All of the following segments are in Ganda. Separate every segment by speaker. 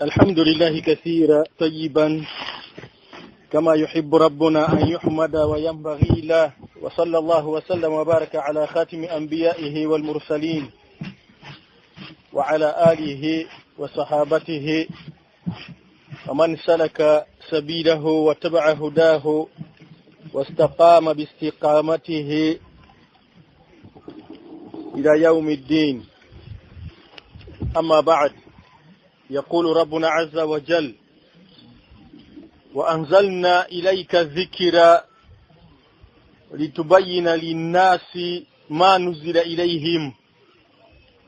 Speaker 1: الحمد لله كثيرا طيبا كما يحب ربنا أن يحمد وينبغي له، وصلى الله وسلم وبارك على خاتم أنبيائه والمرسلين وعلى آله وصحابته ومن سلك سبيله واتبع هداه واستقام باستقامته إلى يوم الدين. أما بعد، يقول ربنا عز وجل: وأنزلنا إليك الذكر لتبين للناس ما نزل إليهم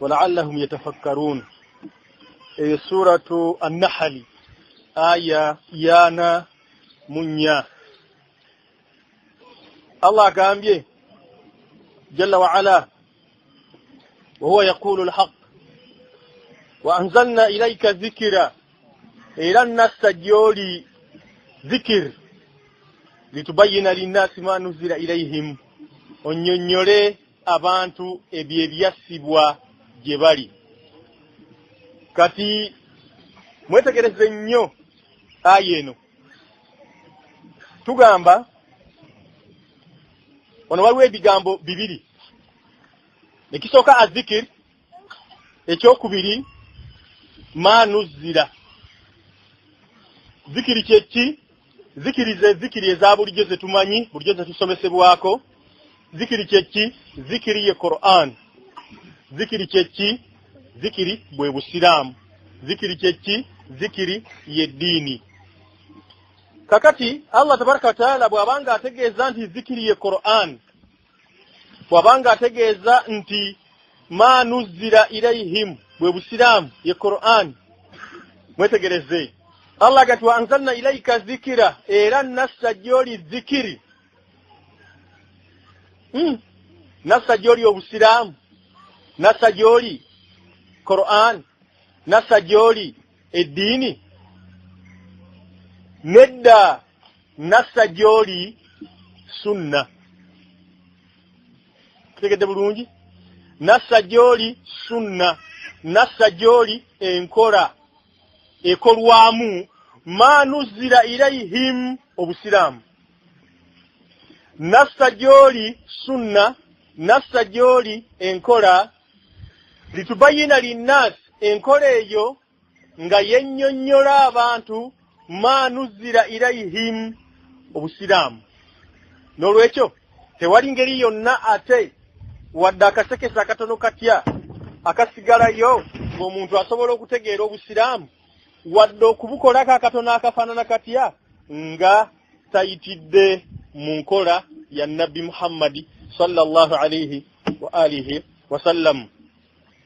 Speaker 1: ولعلهم يتفكرون. سورة النحل آية يانا منيا. الله قام جل وعلا وهو يقول الحق: وأنزلنا إليك الذكر، إلى الناس جولي ذكر لتبين للناس ما نزل إليهم، onyonyole abantu ebyo ebyasibwa gye bali. Kati mwetegereze nnyo aya eno. Tugamba wano waliwo ebigambo bibiri. Ekisooka azikir, ekyokubiri manuzira. Zikiri kyeki? Zikiri ze zikiri eza bulijjo ze tumanyi, bulijjo ze tusomesebwako. Zikiri kyeki? Zikiri ye Qur'an. Zikiri kyeki? Zikiri bwe Busiraamu. Zikiri kyeki? Zikiri ye ddiini. Kakati Allah tabaraka wa taala bw'abanga ategeeza nti zikiri ye Qur'an, bw'abanga ategeeza nti ma nuzira ilayhim bwe Busiraamu ye Qur'an, mwetegereze Allah gati wa anzalna ilayka zikira, era nassa gy'oli zikiri. Nassa gy'oli obusiraamu, nassa gy'oli Qur'an, nassa gy'oli eddiini. Nedda, nassa gy'oli sunna. Kitegedde bulungi? Nassa gy'oli sunna, nassa gy'oli enkola ekolwamu ma nuzira ilayhim obusiraamu. Nassa gy'oli sunna, nassa gy'oli enkola litubayina linnas, enkola eyo nga yennyonnyola abantu ma nuzira ilayhim obusiraamu. N'olwekyo tewali ngeri yonna ate wadde akasekesa akatono katya akasigalayo ng'omuntu asobola okutegeera obusiraamu wadde okubukolako akatono akafaanana katya nga tayitidde mu nkola ya Nabbi Muhammadi sallallahu alayhi wa alihi wasallam.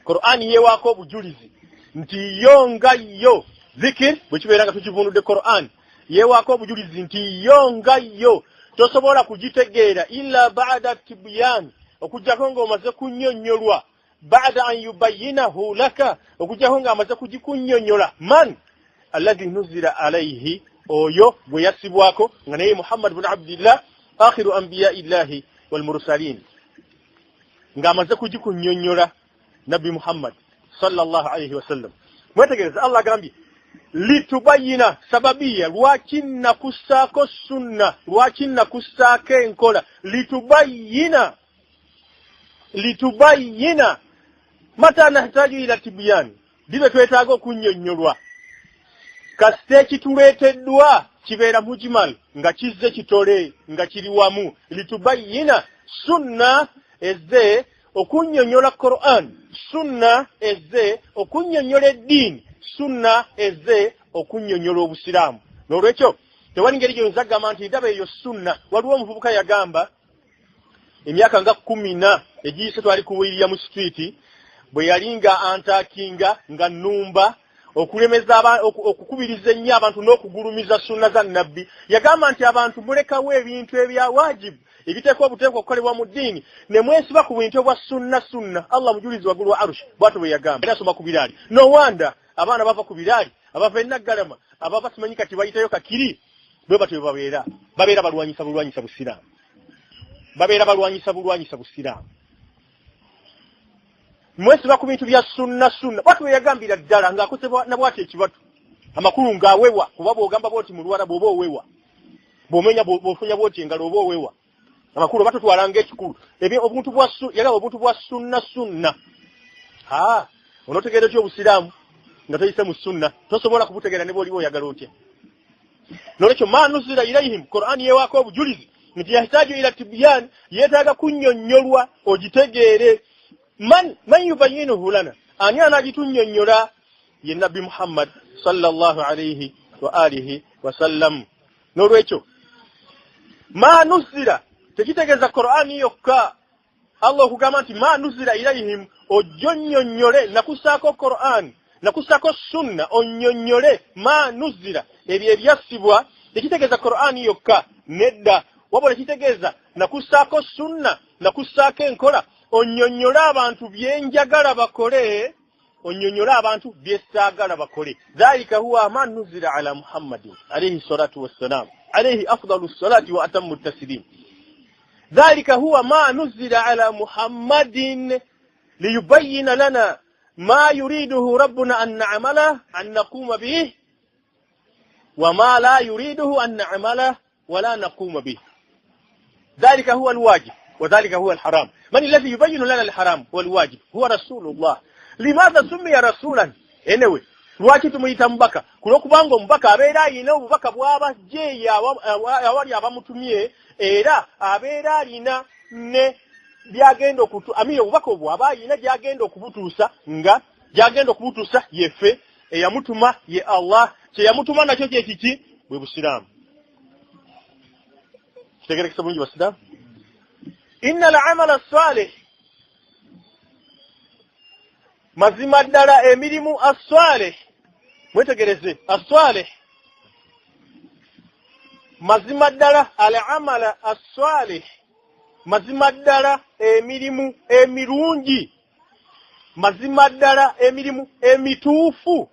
Speaker 1: Qur'ani yeewaako obujulizi nti yo nga yo zikir, bwe kibeera nga tukivunudde Qur'an, yeewaako obujulizi nti yo nga yo tosobola kugitegeera illa ba'da tibyan, okuggyako ng'omaze kunnyonnyolwa, ba'da an yubayyinahu laka, okuggyako ng'amaze kugikunnyonnyola man alladhi nuzila alayhi, oyo gwe yassibwako nga naye Muhammad bin Abdillah akhiru anbiya'illahi wal mursalin, ng'amaze kugikunnyonnyola Nabbi Muhammad sallallahu alayhi wasallam. Mwetegereza Allah agambye litubayina sababiya, lwaki nakussaako sunna, lwaki nakussaako enkola. Litubayina, litubayina mata nahtaju ila tibyan, bibe twetaaga okunnyonnyolwa. Kasita ekituleeteddwa kibeera mujmal, nga kizze kitole, nga kiri wamu. Litubayina, sunna ezze okunnyonnyola Qur'an, sunna ezze okunnyonnyola eddiini, sunna ezze okunnyonnyola obusiraamu. N'olwekyo tewali ngeri gy'oyinza kugamba nti ndaba eyo sunna. Waliwo omuvubuka yagamba emyaka nga 10 egiyise twali kuwulirira mu street, bwe yali nga antakinga nga nnumba okulemeza okukubiriza ennyo abantu n'okugulumiza sunna za Nabbi. Yagamba nti abantu mulekawo ebintu ebya wajibu ebiteekwa obuteekwa okukolebwa mu ddiini ne mwesiba ku bintu obwa sunna sunna. Allah mujulizi waggulu wa arushi bw'atyo bwe yagamba. Era asoma ku biraali. No wonder abaana bava ku biraali, abava e Naggalama, abava simanyi kati bayitayo Kakiri, bwe batyo bwe babeera. Babeera balwanyisa bulwanyisa busiraamu. Babeera balwanyisa bulwanyisa busiraamu. Mwesiba ku bintu bya sunna sunna. Bw'atyo bwe yagambira ddala ng'akozebwa na bw'atyo ekibatu. Amakulu ng'awewa, kuba bw'ogamba bw'oti mu Luwarabu oba owewa, bw'omenya, bw'ofunya bw'oti engalo oba owewa. Amakulu oba totwala ng'ekikulu obuntu bwa, yagamba obuntu bwa sunna. Sunna ha, onootegeera otya Obusiraamu nga toyise mu sunna? Tosobola kubutegeera ne bw'oliba oyagala otya. Nolwekyo ma nuzila ilaihim, Qur'ani yewaako obujulizi nti yahtaju ila tibyan, yeetaaga kunnyonnyolwa ogitegeere. Man yubayinuhu lana, ani anaagitunnyonnyola? Ye Nabbi Muhammad sallallahu alaihi wa alihi wasallam. Nolwekyo ma nuzila tekitegeeza Qur'ani yokka. Allah okugamba nti ma nuzila ilaihim, ojjonnyonnyole, nakusaako Qur'an, nakusaako sunna, onnyonnyole ma nuzila, ebyo ebyassibwa, tekitegeeza Qur'ani yokka, nedda. Wabula kitegeeza nakusaako sunna, nakusaako enkola, onnyonnyole abantu byenjagala bakole, onnyonnyole abantu byesaagala bakole. Dhalika huwa ma nuzila ala Muhammadin alayhi salatu wassalam, alayhi afdalu salati wa atamu taslim. Dhalika huwa ma nuzila ala Muhammadin liyubayina lana ma yuriduhu rabbuna an na'malah, an naquma bih, wa ma la yuriduhu an na'malah wala naquma bih. Dhalika huwa alwajib wa dhalika huwa alharam. Man alladhi yubayinu lana alharam walwajib? Huwa rasulullah. Limadha summiya rasulan? Anyway, lwaki tumuyita mubaka? Kulwokubanga omubaka abeera alina obubaka bw'abajje awali abamutumye, era abeera alina ne byagenda okutu ami obubaka obwo aba alina gyagenda okubutuusa, nga gyagenda okubutuusa yeffe eyamutuma ye Allah. Kyeyamutuma nakyo kyekiki? Bwe Busiraamu. Kitegerekesa bulungi, basiraamu? Inna al amala salih, mazima ddala emirimu aswaleh, mwetegereze, aswaleh, mazima ddala al amala aswaleh, mazima ddala emirimu emirungi, mazima ddala emirimu emituufu.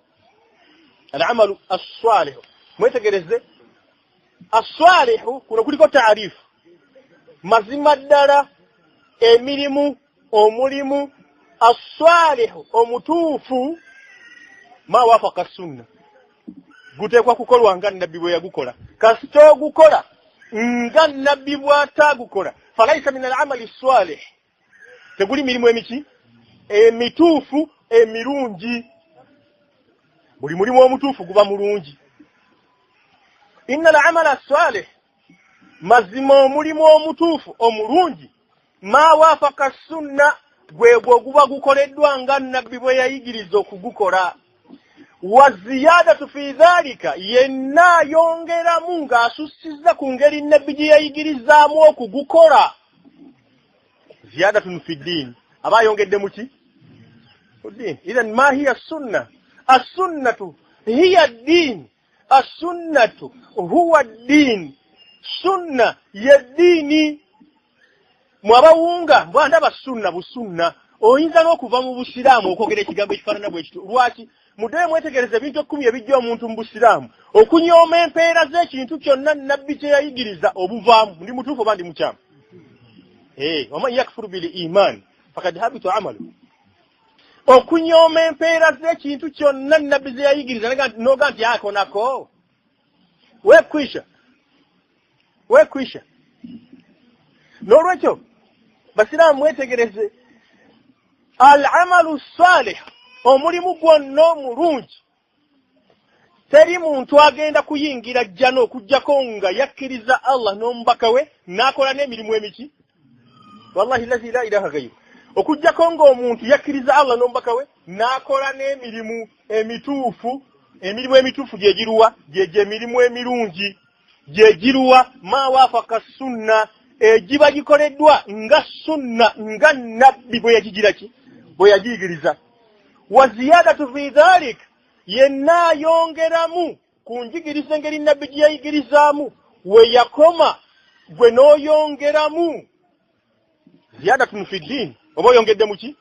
Speaker 1: Al amalu assalihu, mwetegereze, assalihu kuno kuliko taarifu. Mazima ddala emirimu, omulimu assalihu omutuufu, ma wafaka sunna, guteekwa kukolwa nga Nabbi bwe yagukola. Kasita ogukola nga Nabbi bw'ataagukola, falaisa min al amali salih, teguli mirimu emiki emituufu emirungi. Buli mulimu omutuufu guba mulungi. Inna al amala salih, mazima omulimu omutuufu omulungi, ma wafaka sunna, gwegwo oguba gukoleddwa nga Nabbi bwe yayigiriza okugukola. Wa ziyadatu fi dhalika, yenna ayongeramu ng'asussizza ku ngeri Nabbi gye yayigirizaamu okugukola, ziyadatun fi ddiini, aba ayongedde muki? Mu ddiini. Idhan ma hiya sunna? Assunnatu hiya ddiini, assunnatu huwa ddiini, sunna ye ddiini. Mwabawunga mbwandaba sunna busunna, oyinza n'okuva mu Busiraamu okwogera ekigambo ekifaanana bwe kityo. Lwaki? Muddeyo mwetegereza ebintu 10 ebijja omuntu mu Busiraamu: okunyooma empeera z'ekintu kyonna Nabbi kye yayigiriza, obuvaamu. Ndi mutuufu oba ndi mukyamu? Waman yakfuru bil iman fakad habita amalu. Okunyooma empeera z'ekintu kyonna Nabbi ze yayigiriza, noga nti ako nako wekwisha, wekwisha. N'olwekyo basiraamu mwetegereze, al amalu salih, omulimu gwonna omulungi, teri muntu agenda kuyingira jjana okugjako nga yakkiriza Allah n'omubaka we n'akola n'emirimu emiki. Wallahi lazi la ilaha gairu, okugjako ng'omuntu yakkiriza Allah n'omubaka we n'akola n'emirimu emituufu. Emirimu emituufu gye giruwa? Gyegyo emirimu emirungi gye giruwa? Ma wafaka sunna, egiba gikoleddwa nga sunna, nga Nabbi bwe yagigira ki, bwe yagiyigiriza. Wa ziyadatu fi dhalik, yenna ayongeramu ku njigiriza engeri Nabbi gye yayigirizaamu we yakoma, gwe n'oyongeramu, ziyadatun fi ddiini, oba oyongedde muki?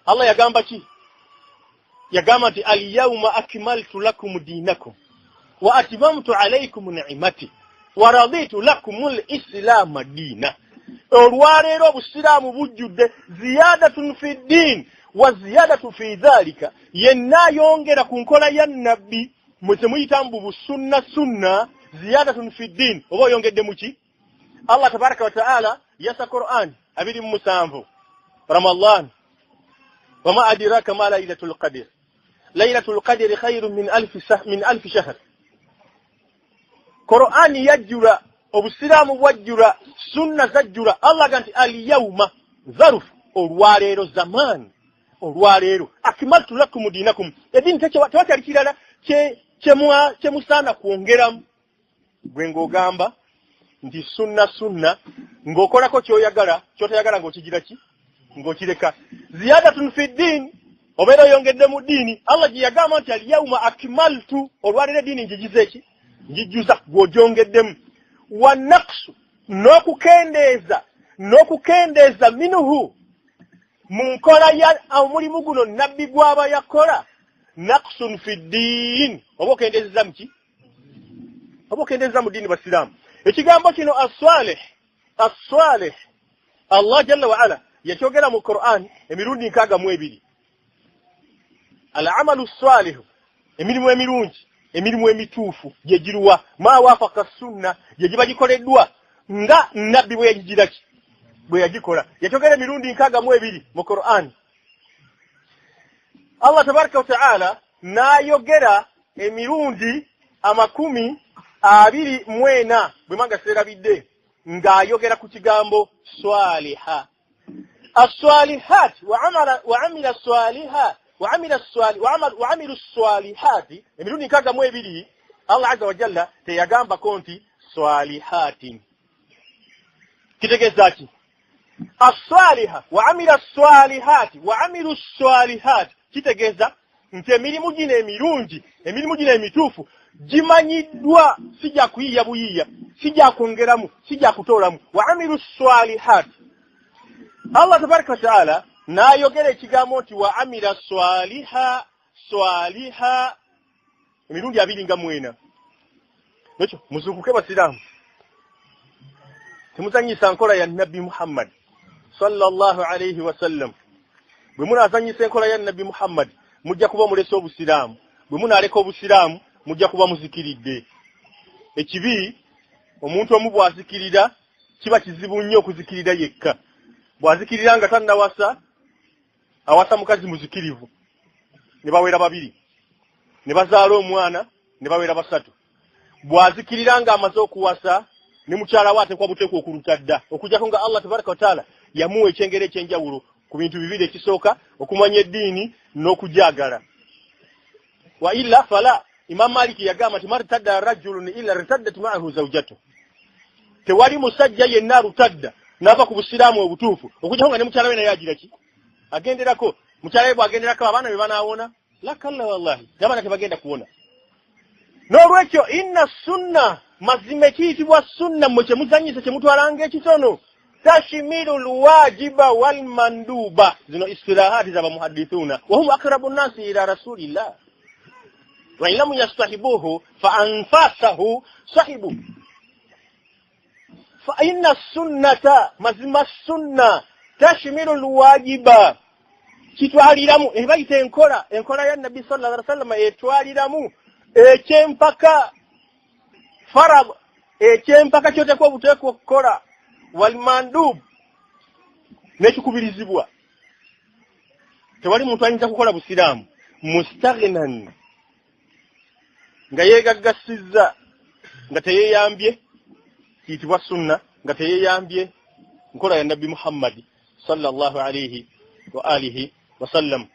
Speaker 1: Allah yagamba ki? Yagamba nti alyauma akmaltu lakum dinakum wa atmamtu alaikum ni'mati wa raditu lakum lislaama diina. Olwaleero obusiraamu bujjudde ziyadatun fi ddiin wa ziyadatu fi dhalika. Yenna ayongera ku nkola ya nabbi mwe temuyita mbu busunna sunna, ziyadatun fi ddiin, oba oyongedde muki? Allah tabaraka wa taala yasa Quran 27 Ramadan, wama adiraka ma lailatul qadr, lailatul qadri khairun min alfi shahr. Qur'ani yajjula, obusiraamu bwajjula, sunna zajjula. Allah aga nti al-yawma zarf, olwaleero, zaman olwaleero, akmaltu lakum dinakum, eddiini tewakyali kirala kyemusaana kwongeramu. Gwe ng'ogamba nti sunna sunna, ng'okolako ky'oyagala, ky'otayagala ng'okigira ki, ng'okireka. Ziyadatun fi ddiin, obeera oyongedde mu ddiini. Allah gye yagamba nti al-yawma akmaltu, olwaleero eddiini ngigize ki, ngijjuza, gw'ogyongeddemu. Wa naqsu, n'okukendeeza, n'okukendeeza minuhu mu nkola ya omulimu guno nabbi gw'aba yakola, naqsun fi ddiin, oba okendeezeza muki, oba okendeezeza mu ddiini. Basiraamu, ekigambo kino as-salih, as-salih Allah jalla wa ala yakyogera mu Qur'an emirundi 62. Al-amalu salihu, emirimu emirungi, emirimu emituufu gye giruwa? Ma wafaka sunna, gye giba gikoleddwa nga nabbi bwe yagigira ki, bwe yagikola. Yakyogera emirundi 62 mu Qur'an. Allah tabaraka wa taala n'ayogera emirundi 24, bwe manga seerabidde, ng'ayogera ku kigambo swaliha. As-salihat wa amila saliha wa amila swali wa amilu salihati, emirundi 62. Allah azza wa jalla teyagambako nti swalihatin. Kitegeeza ki? As-saliha wa amila salihati wa amilu salihati, kitegeeza nti emirimu gino emirungi, emirimu gino emituufu gimanyiddwa, si gya kuyiiya buyiiya, si gya kwongeramu, si gya kutoolamu. Wa amilu salihati, Allah tabaraka wa taala n'ayogera ekigambo nti wa amila swaliha, swaliha emirundi 24. Ekyo muzuukuke basiraamu, temuzanyisa nkola ya nabbi Muhammad sallallahu alayhi wasallam. Bwe munaazanyisa enkola ya nabbi Muhammad, mujja kuba mulese obusiraamu. Bwe munaaleka obusiraamu, mujja kuba muzikiridde. Ekibi omuntu omu bw'azikirira kiba kizibu nnyo okuzikirira yekka. Bw'azikirira nga tannawasa, awasa mukazi muzikirivu, ne bawera 2, ne bazaala omwana, ne bawera 3. Bw'azikirira ng'amaze okuwasa, ne mukyala we ateekwa buteekwa okuluta dda, okuggyako nga Allah tabaraka wa taala yamuwa ekyengera ekyenjawulo ku bintu bibiri: ekisooka okumanya eddiini n'okugyagala. Wa illa fala. Imam Maliki yagamba nti martadda rajulun illa irtaddat ma'ahu zawjatu, tewali musajja yenna alutadda n'ava ku busiraamu obutuufu okuggyako nga ne mukyala we naye agira ki, agenderako. Mukyala we bw'agenderako, abaana be banaawona? La kalla, wallahi, n'abaana tebagenda kuwona. N'olwekyo inna sunna, mazima ekiyitibwa sunna mmwe kyemuzanyisa, kyemutwalanga ekitono, tashmilu lwajiba walmanduba. Zino istilahati za bamuhadithuna, wahum akrabu nnasi ila rasulillah, wa in lam yastahibuhu fa anfasahu sahibu. Fa inna sunnata, mazima sunna, tashmilu lwajiba, kitwaliramu ebayita enkola, enkola ya nabbi sallallahu alaihi wasallam etwaliramu ekyempaka, farad, ekyempaka kyoteekwa obuteekwa okukola, walmandub, n'ekikubirizibwa. Tewali muntu ayinza kukola busiraamu mustaghnan, nga yeegaggasizza, nga teyeeyambye kiyitibwa sunna, nga teyeeyambye nkola ya nabbi Muhammadi sallallahu alaihi wa alihi wasallam.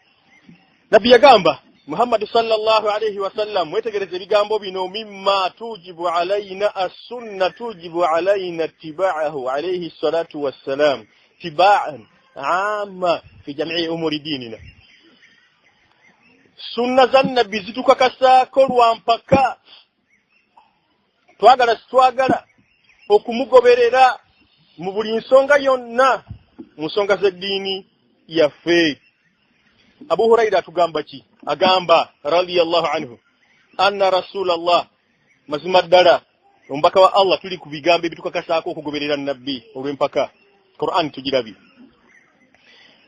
Speaker 1: Nabbi yagamba Muhammadi sallallahu alaihi wasallam, mwetegereze ebigambo bino, mimma tujibu alaina assunna tujibu alaina ittibaahu alaihi salatu wassalam tibaan amma fi jamii umuri dinina. Sunna za nabbi zitukakasaako lwa mpaka, twagala sitwagala, okumugoberera mu buli nsonga yonna mu nsonga z'eddiini yaffe. Abu Huraira atugamba ki? Agamba radiyallahu anhu anna rasulallah, mazima ddala omubaka wa Allah, tuli ku bigambo ebitukakasaako okugoberera nabbi olw'empaka. Qur'an tugirabye.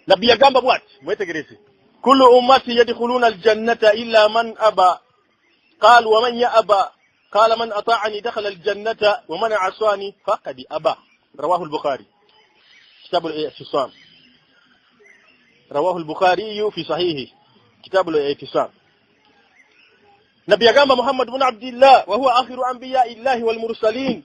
Speaker 1: Nabbi yagamba bwati, mwetegereze: kullu ummati yadkhuluna aljannata illa man aba. Qalu waman yaaba? Qala man ata'ani dakhala aljannata wa man asani faqad aba. Rawahu al-Bukhari, kitabu al-i'tisam. Rawahu al-Bukhari fi sahihi, kitabu al-i'tisam. Nabbi yagamba Muhammad ibn Abdillah, wa huwa akhiru anbiya'i llahi wal mursalin,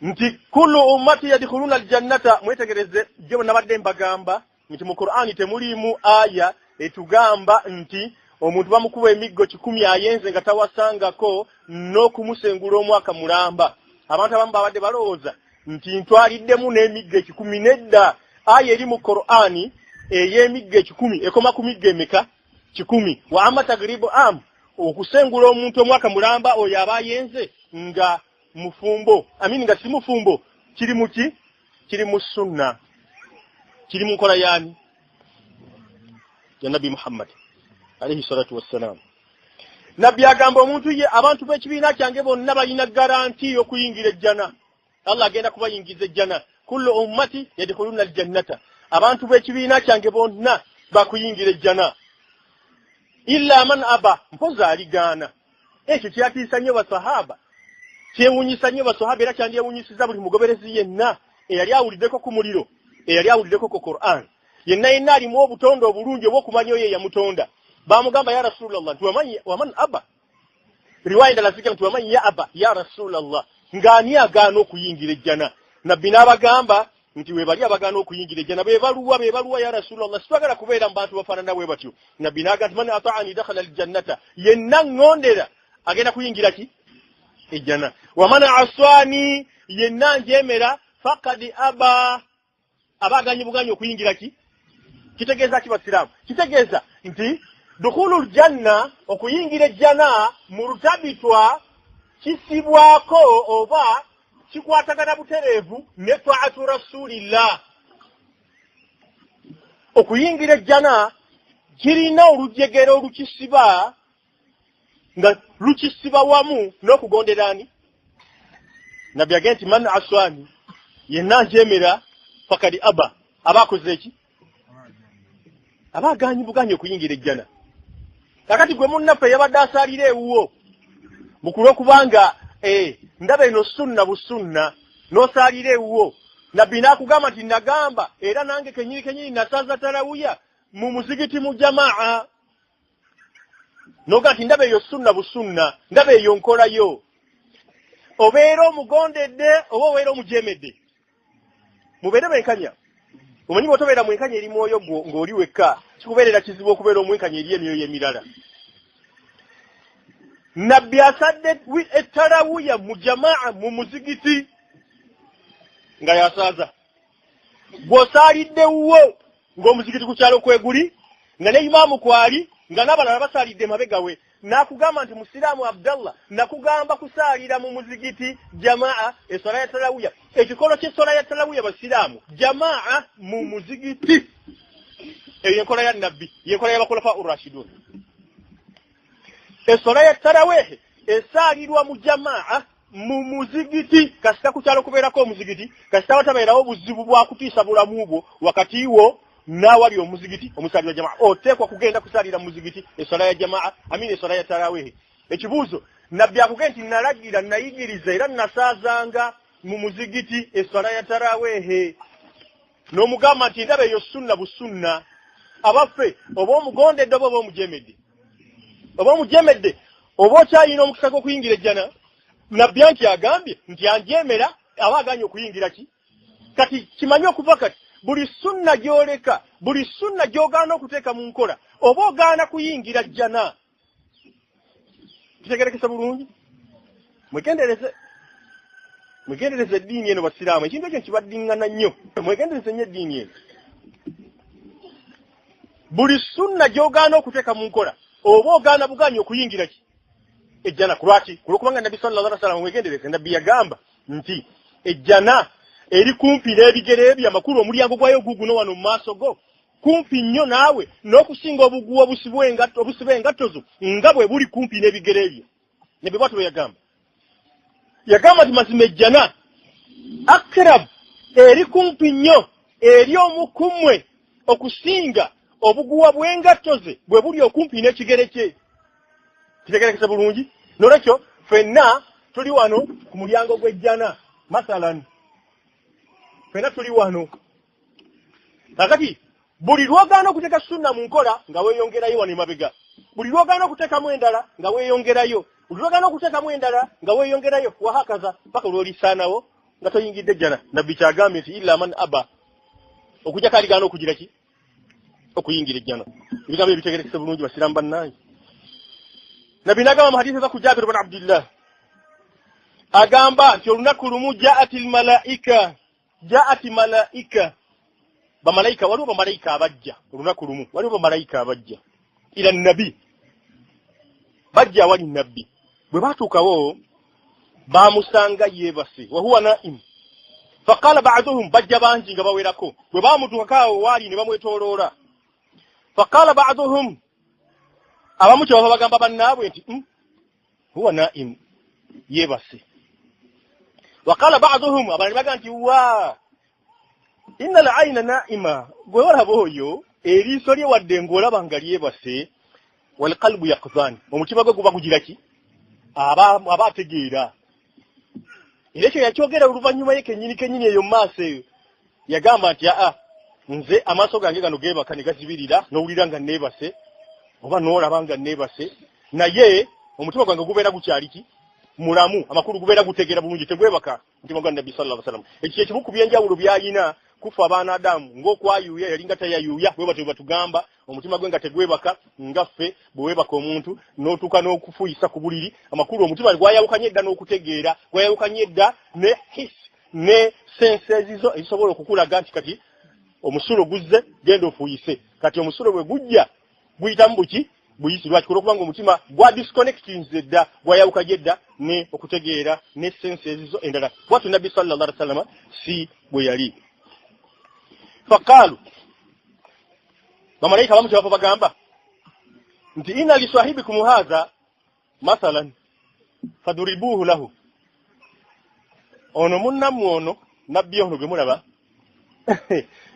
Speaker 1: nti kullu ummati yadkhuluna aljannata. Mwetegereze, je nabadde mbagamba nti mu Qur'ani temulimu aya etugamba nti omuntu bamukuba emiggo 100 ayenze nga tawasangako n'okumusengula omwaka mulamba. Abantu abamu babadde balowooza nti ntwaliddemu n'emiggo 100. Nedda, aya eri mu Qur'ani ey'emiggo 100 ekoma ku miggo emeka? 100. Wa amma tagribu am, okusengula omuntu omwaka mulamba oyo aba ayenze nga mufumbo, amini nga si mufumbo, kiri muki? Kiri mu sunna, kiri mu nkola yaani? Ya Nabbi Muhammad alayhi salatu wassalam. Nabbi agamba omuntu ye, abantu b'ekibiina kyange bonna balina garanti y'okuyingira ejjana, Allah agenda kubayingiza ejjana. Kullu ummati yadkhuluna aljannata, abantu b'ekibiina kyange bonna bakuyingira ejjana, illa man aba, mpoza aligaana. Ekyo kyatiisa nnyo basahaba, kyewuunyisa nnyo basahaba, era kyandyewuunyisiza buli mugoberezi yenna eyali awuliddeko ku muliro, eyali awuliddeko ku Qur'an. Yenna yenna alimu obutonde obulungi obw'okumanya oyo eyamutonda. Bamugamba, ya Rasulallah, nti waman aba? Riwaya endala zigamba nti waman ya aba ya Rasulallah, ng'ani agaana okuyingira ejjana? Nabbi n'abagamba nti webali abagaana okuyingira ejjana bebaluwa? Bebaluwa ya Rasulallah? Sitwagala kubeera mu bantu bafaanana bwe batyo. Nabbi n'agamba nti man ata'ani dakhala aljannata, yenna ŋŋondera agenda kuyingira ki? Ejjana. Waman aswani, yenna njemera, fakadi aba, aba aganye buganyi okuyingira ki? Kitegeeza ki basiraamu? Kitegeeza nti dukhulu ljanna, okuyingira ejjana mu lutabitwa kisibwako oba kikwatagana butereevu ne taatu rasulillah. Okuyingira ejjana kirina olujegere olukisiba, nga lukisiba wamu n'okugonderani. Nabbi agenda nti man aswani, yenna njemera, fakadi aba, aba akoze eki? Aba aganyi buganyi okuyingira ejjana. Kakati gwe munnaffe yabadde asaalira ewuwo mukulu, okubanga ndaba eno sunna busunna, n'osaalira ewuwo, nabbi n'akugamba nti nagamba era nange kenyini kenyini nasaza tarawuya mu muzigiti mu jamaa, noga nti ndaba eyo sunna busunna, ndaba eyo nkolayo, obeera omugondedde oba obeera omujemedde? Mubeere benkanya. Omanyi bw'otobeera mwenkanya eri mwoyo gwo ng'oli wekka, kikubeerera kizibu okubeera omwenkanya eri emyoyo emirala. Nabbi asadde ettarawuya mu jamaa mu muzigiti nga yasaaza, gw'osaalidde wuwo ng'omuzigiti ku kyalo kweguli, nga ne imaamu kwali, nga n'abalala basaalidde mabega we, n'akugamba nti musiraamu Abdallah, nakugamba kusaalira mu muzigiti jamaa eswala ya tarawuya. Ekikolo ky'eswala ya tarawuya basiraamu, jamaa mu muzigiti, eyo enkola ya nabbi, yenkola y'abakulafa urashidun. Eswala ya tarawehe esaalirwa mu jamaa mu muzigiti kasita ku kyalo kubeerako omuzigiti, kasita watabeerawo obuzibu bwa kutiisa bulamu bwo wakati wo n'awali omuzigiti omusaalirwa jamaa. Oteekwa kugenda kusaalira mu muzigiti eswala ya jamaa, amini eswala ya tarawehe. Ekibuuzo, nabbi akugee nti nalagira, nayigiriza era nasaazanga mu muzigiti eswala ya tarawehe, n'omugamba nti ndaba eyo sunna busunna, abaffe oba omugondedde oba oba omujemedde? Oba omujemedde, oba okyayina omukisa gw'okuyingira ejjana. Nabbi anti agambye nti anjemera aba aganye okuyingira ki? Kati kimanyi okuva kati buli sunna gy'oleka, buli sunna gy'ogaana okuteeka mu nkola, oba ogaana kuyingira jjana. Kitegerekese bulungi? Mwegendereze, mwegendereze eddiini eno basiraamu. Ekintu ekyo nkibaddiŋŋana nnyo, mwegendereze nnyo eddiini eno. Buli sunna gy'ogaana okuteeka mu nkola, oba ogaana bugaanyi okuyingira ki? Ejjana. Kulwaki? Kulwokubanga nabbi sallallahu alaihi wasallam, mwegendereze, nabbi yagamba nti ejjana eri kumpi n'ebigere ebyo, amakulu omulyango gwayo guguno wano mu maaso go, kumpi nnyo naawe n'okusinga obuguwa obusiba engatto zo nga bwe buli kumpi n'ebigere ebyo. Nabbi bwatyo bwe yagamba. Yagamba nti mazima ejjana akrab Eri kumpi nnyo eri omu ku mmwe okusinga obuguwa bw'engatto ze bwe buli okumpi n'ekigere kye. Kitegerekese bulungi? Nolwekyo ffenna tuli wano ku mulyango gw'ejjana, masalan ffenna tuli wano kakati. Buli lwogaana okuteeka sunna mu nkola nga weeyongerayo wano emabega, buli lwogaana okuteekamu endala nga weeyongerayo, buli lwogaana okuteekamu endala nga weeyongerayo, wahakaza paka lwolisaanawo nga toyingidde ejjana. Nabbi kyagambye nti illa man aba, okujjako aligaana okugira ki? Okuyingira ejjana. Ebigambo ebitegerekese bulungi, basiraamu bannange? Nabbi n'agamba mu hadiisi eza ku Jabiri bun Abdillah, agamba nti olunaku lumu jaat lmalaika, jaat malaika, bamalayika, waliwo bamalayika abajja olunaku lumu, waliwo bamalayika abajja ila nabi, bajja awali nabbi. Bwe batuukawo bamusanga yeebase, wahuwa naim. Faqala baduhum, bajja bangi nga bawerako, bwe bamutuukako awo waali ne bamwetooloola. Faqala baduhum, abamu kyebava bagamba bannaabwe nti huwa naim, yeebase. Waqala baduhum, abalala ne bagamba nti wa inna al aina naima, gwe olaba oyo eriiso lye wadde ng'olaba nga lyebase, walqalbu yaqzan, omutima gwe guba gugira ki? Aba ategeera. Era ekyo yakyogera oluvannyuma ye kennyini kennyini eyo mu maaso eyo yagamba nti aa, nze amaaso gange gano geebaka ne gazibirira, n'owulira nga neebase oba n'olaba nga neebase, naye omutima gwange gubeera gukyali ki? Mulamu. Amakulu gubeera gutegeera bulungi, tegwebaka mutima gwa nabbi sallallahu alaihi wasallam. Ekyo kyekimu ku byenjawulo by'ayina kufa abaana Adamu, ng'okwayuuya yalinga tayayuuya, bwe batyo batugamba omutima gwe nga tegwebaka nga ffe bwe weebaka omuntu n'otuuka n'okufuuyisa ku buliri. Amakulu omutima gwayawukanye edda n'okutegeera, gwayawukanye edda ne his ne senses zo ezisobola okukulaga nti kati omusulo guzze, genda ofuuyise. Kati omusulo bwe gujja guyitamu buki buyisi. Lwaki? Olwokubanga omutima gwa disconnectinze dda, gwayawukanye dda ne okutegeera ne senses zo endala. Bwatyo nabbi sallallahu alaihi wasallam si bwe yali. Faqaalu, bamalayika bamu kyebava bagamba nti inna lisahibikum hadha mathalan faduribuhu lahu, ono munnammwe ono nabbi ono gwe mulaba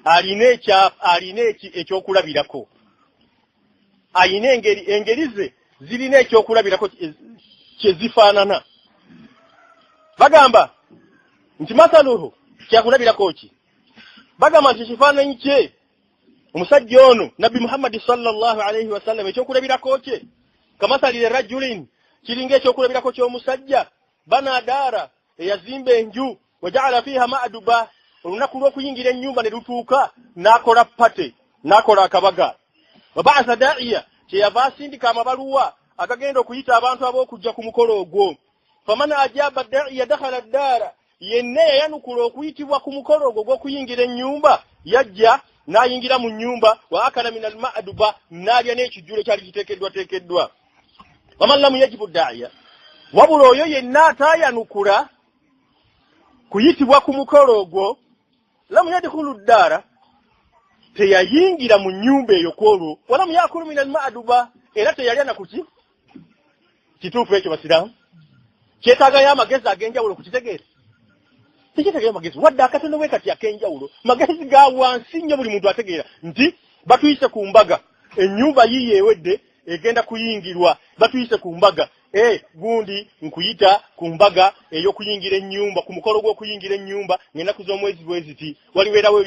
Speaker 1: alina ekyokulabirako, ayina engeri ze zirina ekyokulabirako kyezifaanana. Bagamba nti mathaluhu, kyakulabirako ki? Bagamba nti ekifaananyi kye omusajja ono nabbi Muhammadi sallallahu alaihi wasallam, ekyokulabirako kye kamathalire rajulin, kiringa ekyokulabirako ky'omusajja bana daara, eyazimba enju, wajaala fiiha maduba, olunaku lw'okuyingira ennyumba ne lutuuka n'akola party, n'akola akabaga. Wabaasa daiya, kyeyava asindika amabaluwa agagenda okuyita abantu ab'okujja ku mukolo ogwo. Faman ajaba daiya dakhala ddaara, yenna yayanukula okuyitibwa ku mukolo ogwo gw'okuyingira ennyumba yajja n'ayingira mu nnyumba, wa akala min almaduba, n'alya n'ekijjulo ekyali kiteekeddwateekeddwa. Waman lamu yajibu daiya, wabula oyo yenna ataayanukula kuyitibwa ku mukolo ogwo, lamu yadkhulu ddaara, teyayingira mu nnyumba eyo kwolwo, walamu yakulu min almaduba, era teyalya nakuki. Kituufu ekyo basiraamu? Kyetaagayo amagezi ag'enjawulo kukitegeera? Tekyetaagayo amagezi wadde akatono bwe kati ak'enjawulo, magezi ga wansi nnyo. Buli muntu ategeera nti batuyise ku mbaga, ennyumba yiiyo ewedde egenda kuyingirwa, batuyise ku mbaga e gundi, nkuyita ku mbaga ey'okuyingira ennyumba, ku mukolo gw'okuyingira ennyumba ng'ennaku z'omwezi bwe ziti, walibeerawo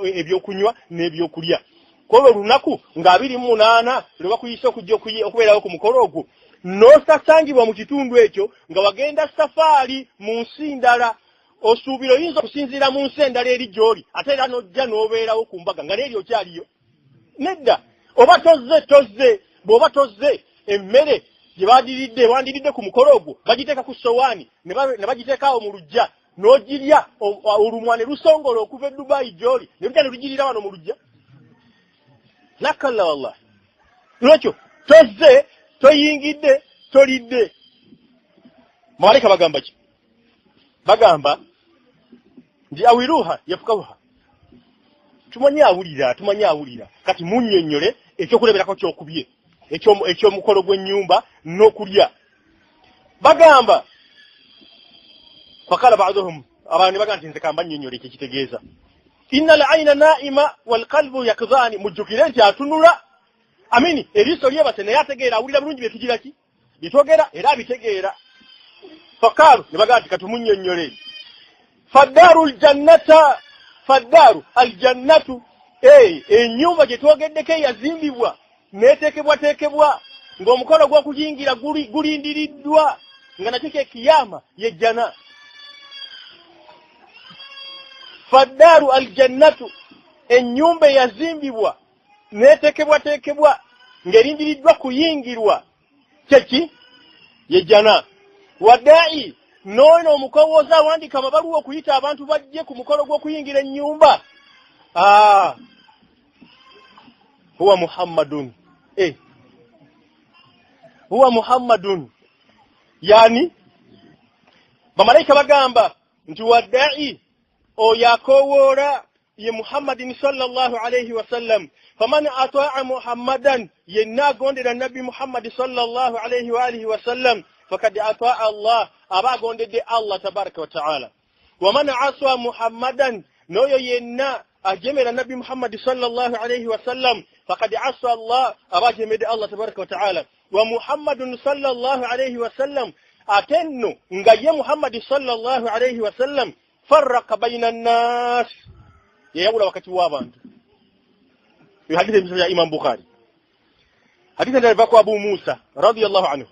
Speaker 1: ebyokunywa n'ebyokulya kwolwo olunaku nga 28 lwe bakuyise okujja okubeerawo ku mukolo ogwo, n'osasangibwa mu kitundu ekyo nga wagenda safaari mu nsi ndala, osuubira oyinza okusinziira mu nsi endala eri gy'oli ate era n'ojja n'obeerawo ku mbaga nga n'eri okyaliyo? Nedda. Oba tozze, tozze. Bw'oba tozze, emmere gye badiridde wandiridde ku mukolo ogwo bagiteeka ku sowaani ne bagiteeka awo mu luggya n'ogirya, olumwa ne lusongola okuva e Dubayi gy'oli ne lujja ne lugirira wano mu luggya? Nakalla wallahi. Lwekyo tozze, toyingidde, tolidde. Malayika bagamba ki? Bagamba nti awiruha yafukahuha, tumanyi awulira, tumanyi awulira, kati munnyonnyole ekyokulabirako kyokubye eky'omukolo gw'ennyumba n'okulya. Bagamba fakala baduhum. Abantu ne bagamba nti nze kamba nnyonnyola ekyo kitegeeza. Inna al-ayna naima wal-qalbu yakdhani, mujjukire nti atunula amini eriiso lyebase naye ategeera, awulira bulungi bye tugira ki bitwogera era abitegeera. Faqaalu, ne bagamba nti katumunnyonnyole. Faddaaru ljannata, faddaaru aljannatu, ennyumba gye twogeddeko eyazimbibwa n'eteekebwateekebwa ng'omukolo gw'okuyingira gulindiriddwa nga nakyo kye kiyama yejjana. Faddaaru aljannatu, ennyumba eyazimbibwa n'eteekebwateekebwa ng'erindiriddwa kuyingirwa kyeki yejjana. Wadai, n'ono omukowooza awandiika amabaluwa okuyita abantu bajje ku mukolo gw'okuyingira ennyumba, huwa Muhammadun, huwa Muhammadun. Yani bamalayika bagamba nti wadai oyo akowoola ye Muhammadin sallallahu alayhi wasallam. Faman ataa Muhammadan, yenna agondera Nabbi Muhammadi sallallahu alayhi wa alihi wasallam, fakad ataa Allah, aba agondedde Allah tabaraka wa taala. Waman aswa Muhammadan, n'oyo yenna ajemera Nabbi Muhammadi sallallahu alayhi wasallam, fakad aswa Allah, aba ajemedde Allah tabaraka wa taala. Wa Muhammadun sallallahu alayhi wasallam, ate nno nga ye Muhammadi sallallahu alayhi wasallam farraqa bayina nnas, yayawula wakati w'abantu. Eyo hadithi emiso ya Imam Bukhari. Hadithi endala eva ku Abu Musa radiyallahu anhu.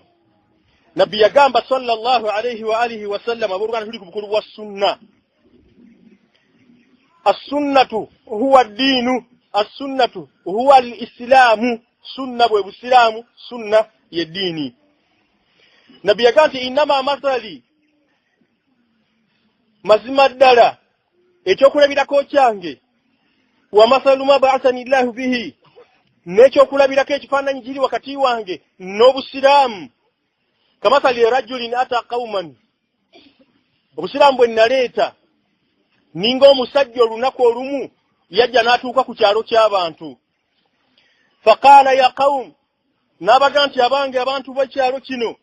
Speaker 1: Nabbi yagamba sallallahu alayhi wa alihi wasallam, abooluganda tuli ku bukulu bwa sunna. Assunnatu huwa ddiinu, assunnatu huwa al-islaamu, sunna bwe busiraamu, sunna ye ddiini. Nabbi yagamba nti innama mathali, mazima ddala ekyokulabirako kyange, wa mathalu ma ba'athani llahu bihi, n'ekyokulabirako ekifaananyi kiri wakati wange n'obusiraamu, kamathali rajulin ata qauman, obusiraamu bwe naleeta ninga omusajja olunaku olumu yajja n'atuuka ku kyalo ky'abantu. Faqaala ya qaum, n'abaga nti abange abantu b'ekyalo kino,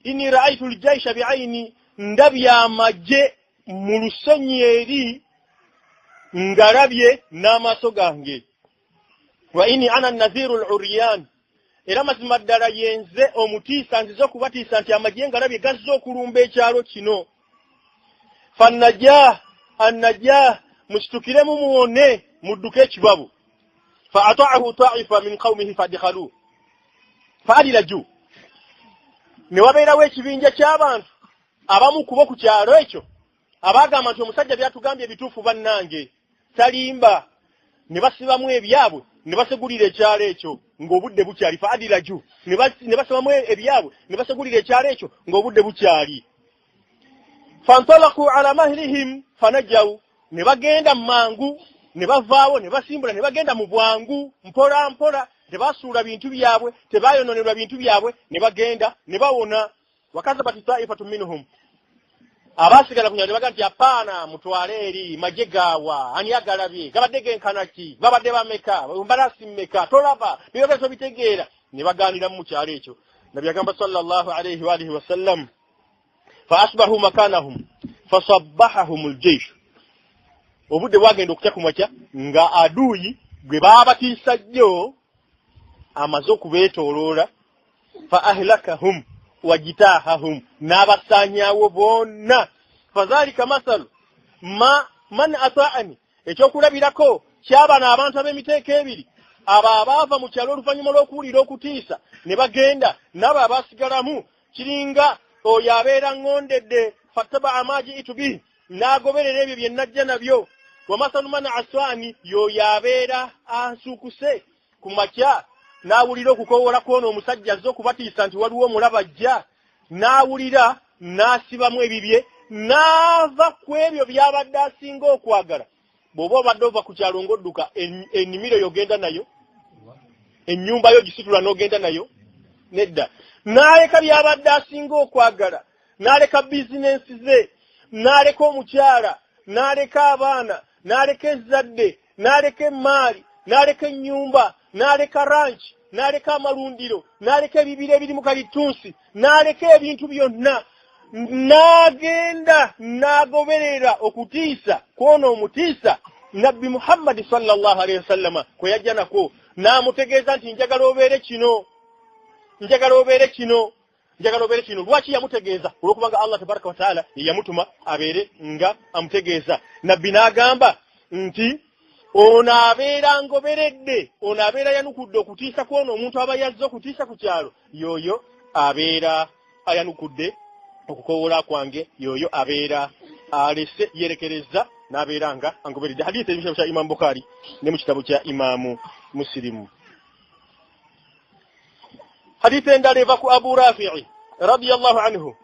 Speaker 1: inni ra'aytu ljaisha bi'ayini, ndabye amagye mu lusenyi eri ngalabye n'amaaso gange. Wa inni ana naziru al-uryan, era mazima ddala yenze omutiisa, nzize okubatiisa nti amagye ngalabye gazze okulumba ekyalo kino. Fannajah annajah, musitukiremu muwone mudduke ekibabu. Fa ata'ahu ta'ifa min qaumihi fadkhalu fa'adilaju, ne wabeerawo ekibinja ky'abantu abamu kubo ku kyalo ekyo abaagamba nti omusajja byatugambye ebituufu bannange talimba, ne basibamu ebyabwe ne basegulira ekyalo ekyo ng'obudde bukyali. Fa'adilaju, ne basibamu ebyabwe ne basegulira ekyalo ekyo ng'obudde bukyali. Fantalaku ala mahlihim fanajaw, ne bagenda mangu ne bavaawo ne basimbula ne bagenda mu bwangu mpola mpola, tebasuula bintu byabwe, tebayononerwa bintu byabwe, ne bagenda ne bawona. Wakazabat taifatu minhum, abaasigala ku nyanja baga nti apaana mutwale eri magye gaawa, ani agalabye, gabadde genkana ki, babadde bameka, mbalasi mmeka, tolaba byogera tobitegeera. Ne bagaaniramu mu kyalo ekyo. Nabbi yagamba sallallahu alayhi wa alihi wasallam, fa asbahu makanahum fasabbahahum aljeishu, obudde bwagenda okukya ku makya nga aduuyi gwe baabatiisa jjo amaze okubeetooloola. Fa ahlakahum wajitahahum, n'abasaanyaawo bonna. Fadhalika mathalu ma man ataani, ekyokulabirako kyabano abantu ab'emiteeko ebiri, abo abaava mu kyalo oluvannyuma lw'okuwulira okutiisa ne bagenda, n'abo abaasigalamu, kiringa oyo abeera ŋŋondedde, fattabaa ma jiitu bihi, n'agoberera ebyo bye najja nabyo. Wa mathalu man aswani, y'oyo abeera ansuukuse ku makya n'awulira okukowoola kw'ono omusajja azze okubatiisa nti waliwo omulaba ajja, n'awulira n'asibamu ebibye n'ava ku ebyo by'abadde asinga okwagala. Bw'oba obadde ova ku kyalo ng'odduka, ennimiro y'ogenda nayo, ennyumba yo gisitula n'ogenda nayo, nedda. N'aleka by'abadde asinga okwagala, n'aleka bizinensi ze, n'aleka omukyala, n'aleka abaana, n'aleka ezzadde, n'aleka emmaali, n'aleka ennyumba, n'aleka ranch, n'aleka amalundiro, n'aleka ebibira ebirimu kalitunsi, n'aleka ebintu byonna, N'agenda n'agoberera okutiisa kwona omutiisa Nabbi Muhammadi sallallahu alaihi wasallama kwe yajja nakwo, n'amutegeeza nti njagala obeere kino, njagala obeere kino, njagala obeere kino. Lwaki yamutegeeza? Olwokubanga Allah tabaraka wataala yeyamutuma abeere nga amutegeeza. Nabbi n'agamba nti ono abeera ngoberedde, ono abeera yanukudde okutiisa kwona omuntu aba yazze okutiisa ku kyalo, yoyo abeera ayanukudde okukowoola kwange, yoyo abeera alese yerekereza n'abeera nga angoberedde. Hadithi eri mu kitabo kya Imamu Bukhari ne mu kitabo kya Imamu Musilimu. Hadithi endala eva ku Abu Rafi'i radiyallahu anhu,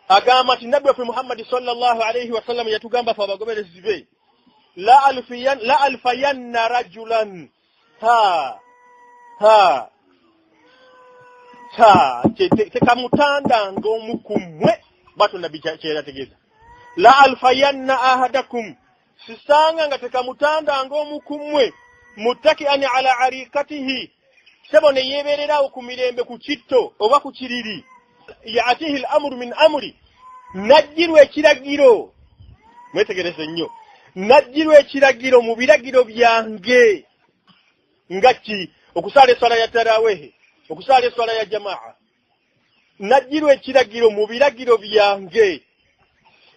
Speaker 1: agamba nti Nabbi waffe Muhammadi sallallahu alaihi wasallam yatugamba fe abagoberezi be, la alfayanna rajulan ha ha ta tekamutandanga omu ku mmwe. Bwatyo Nabbi kyeyerategeeza, la alfayanna ahadakum, sisanga nga tekamutandanga omu ku mmwe, muttakian ala arikatihi, sebo ne yeebeererawo ku mirembe ku kitto oba ku kiriri, yatihi l amuru min amuri, najjirwa ekiragiro. Mwetegereze nnyo, najjirwa ekiragiro mu biragiro byange, nga ki? Okusaala eswala ya tarawehe, okusaala eswala ya jamaa. Najjirwa ekiragiro mu biragiro byange,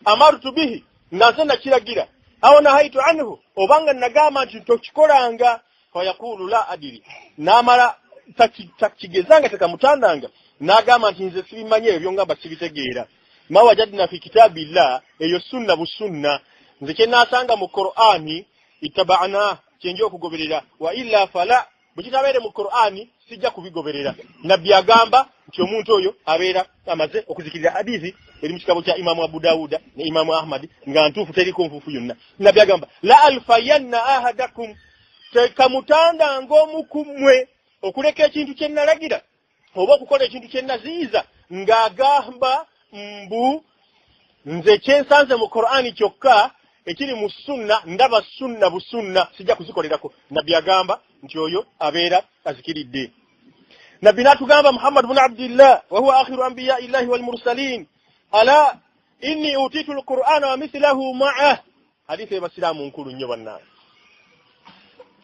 Speaker 1: amartu bihi, nga nze nakiragira, awo nahaitu anhu, obanga nagamba nti tokikolanga, fayaqulu la adiri, n'amala takigezanga tekamutandanga, n'agamba nti nze sibimanyi ebyo byongamba sibitegeera. Ma wajadna fi kitabillah, eyo sunna busunna, nze kye naasanga mu Qur'ani ittaba'na, kyenja okugoberera, wa illa fala, bwe kitabeere mu Qur'ani sijja kubigoberera. Nabbi agamba nti omuntu oyo abeera amaze okuzikirira. Hadithi eri mu kitabo kya Imamu Abu Dawuda ne Imamu Ahmadi nga ntuufu, teriko nfuufu yonna. Nabbi agamba la alfayanna ahadakum, tekamutandanga omu ku mmwe okuleka ekintu kye nalagira oba okukola ekintu kye naziyiza, ng'agamba mbu nze kyensanze mu Qur'ani kyokka, ekiri mu sunna ndaba sunna busunna, sijja kuzikolerako. Nabbi agamba nti oyo abeera azikiridde. Nabbi n'atugamba Muhammad bnu Abdillah, wahuwa akhiru ambiyai llahi walmursalin, ala inni utitu lqur'ana wa mithlahu ma'ah. Hadithi ebasiraamu nkulu nnyo bannange.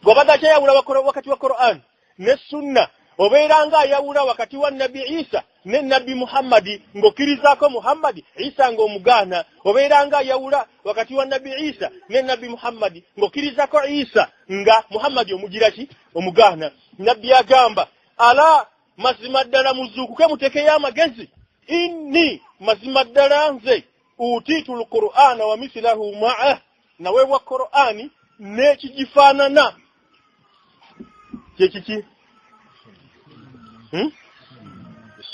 Speaker 1: Gw'obadde akyayawula wakati wa Qur'an ne sunna, obeera nga ayawula wakati wa Nabbi Isa ne Nabbi Muhammadi, ng'okkirizaako Muhammadi, Isa ng'omugaana. Obeera nga ayawula wakati wa Nabbi Isa ne Nabbi Muhammadi, ng'okkirizaako Isa nga Muhammadi omugira ki? Omugaana. Nabbi agamba ala, mazima ddala muzuukuke muteekeyo amagezi, inni, mazima ddala nze, utiitu lqur'ana wa mithlahu ma'ah, naweebwa Qur'ani n'ekigifaanana. Kyekiki?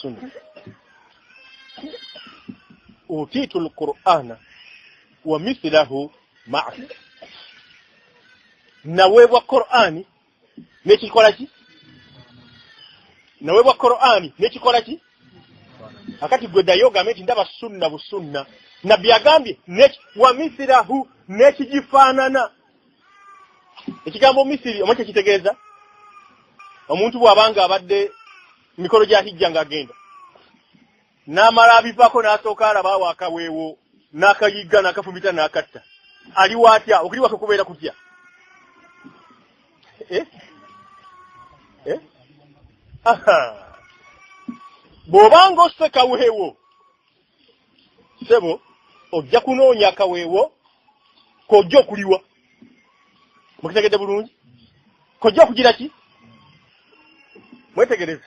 Speaker 1: Sunna. Utiitu lqur'ana wa mithlahu ma'a, naweebwa Qur'ani n'ekikola ki? Naweebwa Qur'ani n'ekikola ki? Akati gwe ddayo ogambe nti ndaba sunna busunna. Nabbi agambye wa mithlahu, n'ekigifaanana. Ekigambo misiri omanyi kyekitegeeza? Omuntu bw'abanga abadde mikolo gya hijja ng'agenda n'amala abivaako n'asooka alaba awo akaweewo n'akayigga n'akafumita n'akatta, aliwo atya? Okuliwake kubeera kutya? Bw'obanga osse kaweewo, sebo, ojja kunoonya akaweewo k'ojja okuliwa. Mukitegedde bulungi? Kojja okugira ki? Mwetegereze,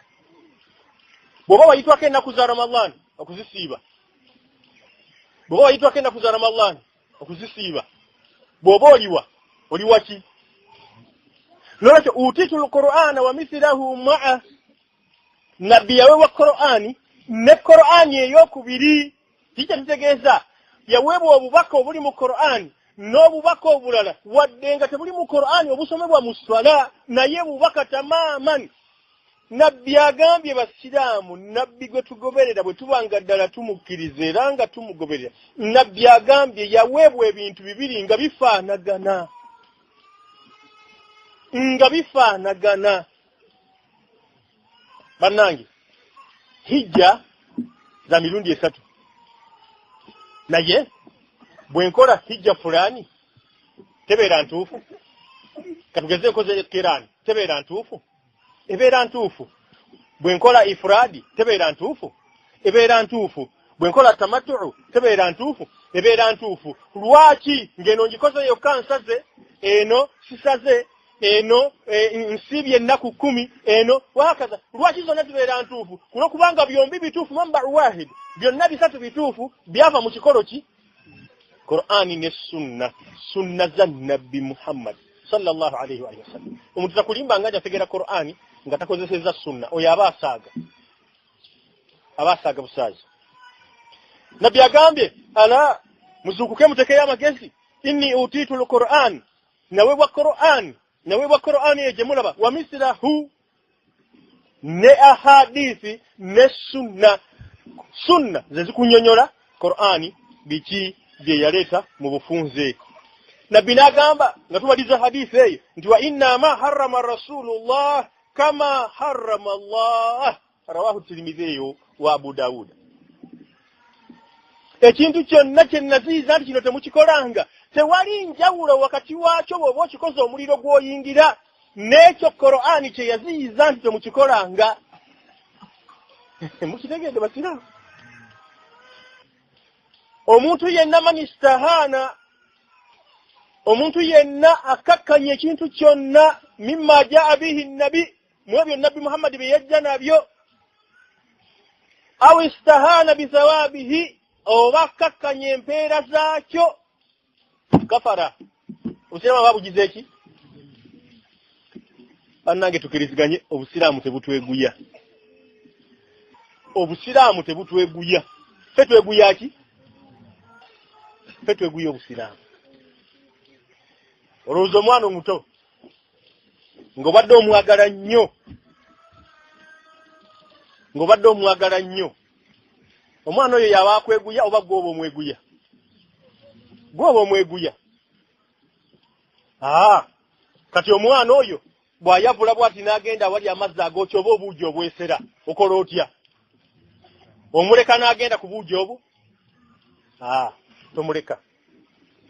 Speaker 1: bw'oba wayitwako ennaku za Ramadhan okuzisiiba, bw'oba wayitwako ennaku za Ramadhan okuzisiiba, bw'oba oliwa, oliwa ki? Nolwekyo utiitu lqur'ana wa mithilahu maa, Nabbi yaweebwa Qur'ani ne Qur'ani eyokubiri. Kiki kyetutegeeza? Yaweebwa obubaka obuli mu Qur'ani n'obubaka obulala, wadde nga tebuli mu Qur'ani obusomebwa mu swala, naye bubaka tamaman. Nabbi agambye basiraamu, Nabbi gwe tugoberera bwe tuba nga ddala tumukkiriza era nga tumugoberera, Nabbi agambye yaweebwa ebintu bibiri nga bifaanagana, nga bifaanagana. Bannange, hijja za mirundi esatu. Naye bwe nkola hijja fulani tebeera ntuufu? Katugeze nkoze kirani, tebeera ntuufu? Ebeera ntuufu. Bwe nkola ifradi tebeera ntuufu? Ebeera ntuufu. Bwe nkola tamattu tebeera ntuufu? Ebeera ntuufu. Lwaki ng'eno ngikoze yokka nsaze, eno sisaze, eno nsibye ennaku 10, eno wahakaza? Lwaki zonna zibeera ntuufu? Kulwokubanga byombi bituufu, mambau wahid, byonna bisatu bituufu, byava mu kikolo ki? Qur'ani ne sunna, sunna za Nabbi Muhammad sallallahu alayhi wa sallam. Omuntu takulimba nga ategeera Qur'ani nga takozesezza sunna, oyo aba asaaga, aba asaaga busaazi. Nabbi agambye, ala muzuukuke mutekeyo amagezi, inni utiitu l-Qur'an, naweebwa Qur'an, naweebwa Qur'an eyo gye mulaba, wa misilahu, ne ahadithi ne sunna. Sunna ze zikunyonyola Qur'ani biki bye yaleeta mu bufunze. Nabbi n'agamba nga tubaliza hadithi eyo nti wa inna ma harrama rasulullah kama harrama Allah, rawahu Tirmidhi wa Abu Dawud. Ekintu kyonna kye naziyiza nti kino temukikolanga, tewali njawulo wakati waakyo bw'oba okikoze omuliro gw'oyingira n'ekyo Qur'ani kye yaziyiza nti temukikolanga. Mukitegedde basiraamu? Omuntu yenna manistahana, omuntu yenna akakkanya ekintu kyonna mimma jaa bihi nabi, mu ebyo Nabbi Muhammadi bye yajja nabyo, aw istahana bithawabihi, oba akakkanya empeera zaakyo, kafara. Obusiraamu aba bugize ki? Bannange tukiriziganye, obusiraamu tebutweguya. Obusiraamu tebutweguya. Ffe tweguya ki? Ffe tweguya obusiraamu. Olowooza omwana omuto ng'obadde omwagala nnyo, ng'obadde omwagala nnyo, omwana oyo yaba akweguya oba gwe oba omweguya? Gwe oba omweguya. Kati omwana oyo bw'ayavula bw'ati n'agenda awali amazzi agookya oba obuugi obwesera, okola otya? Omuleka n'agenda ku buugi obwo? Tomuleka.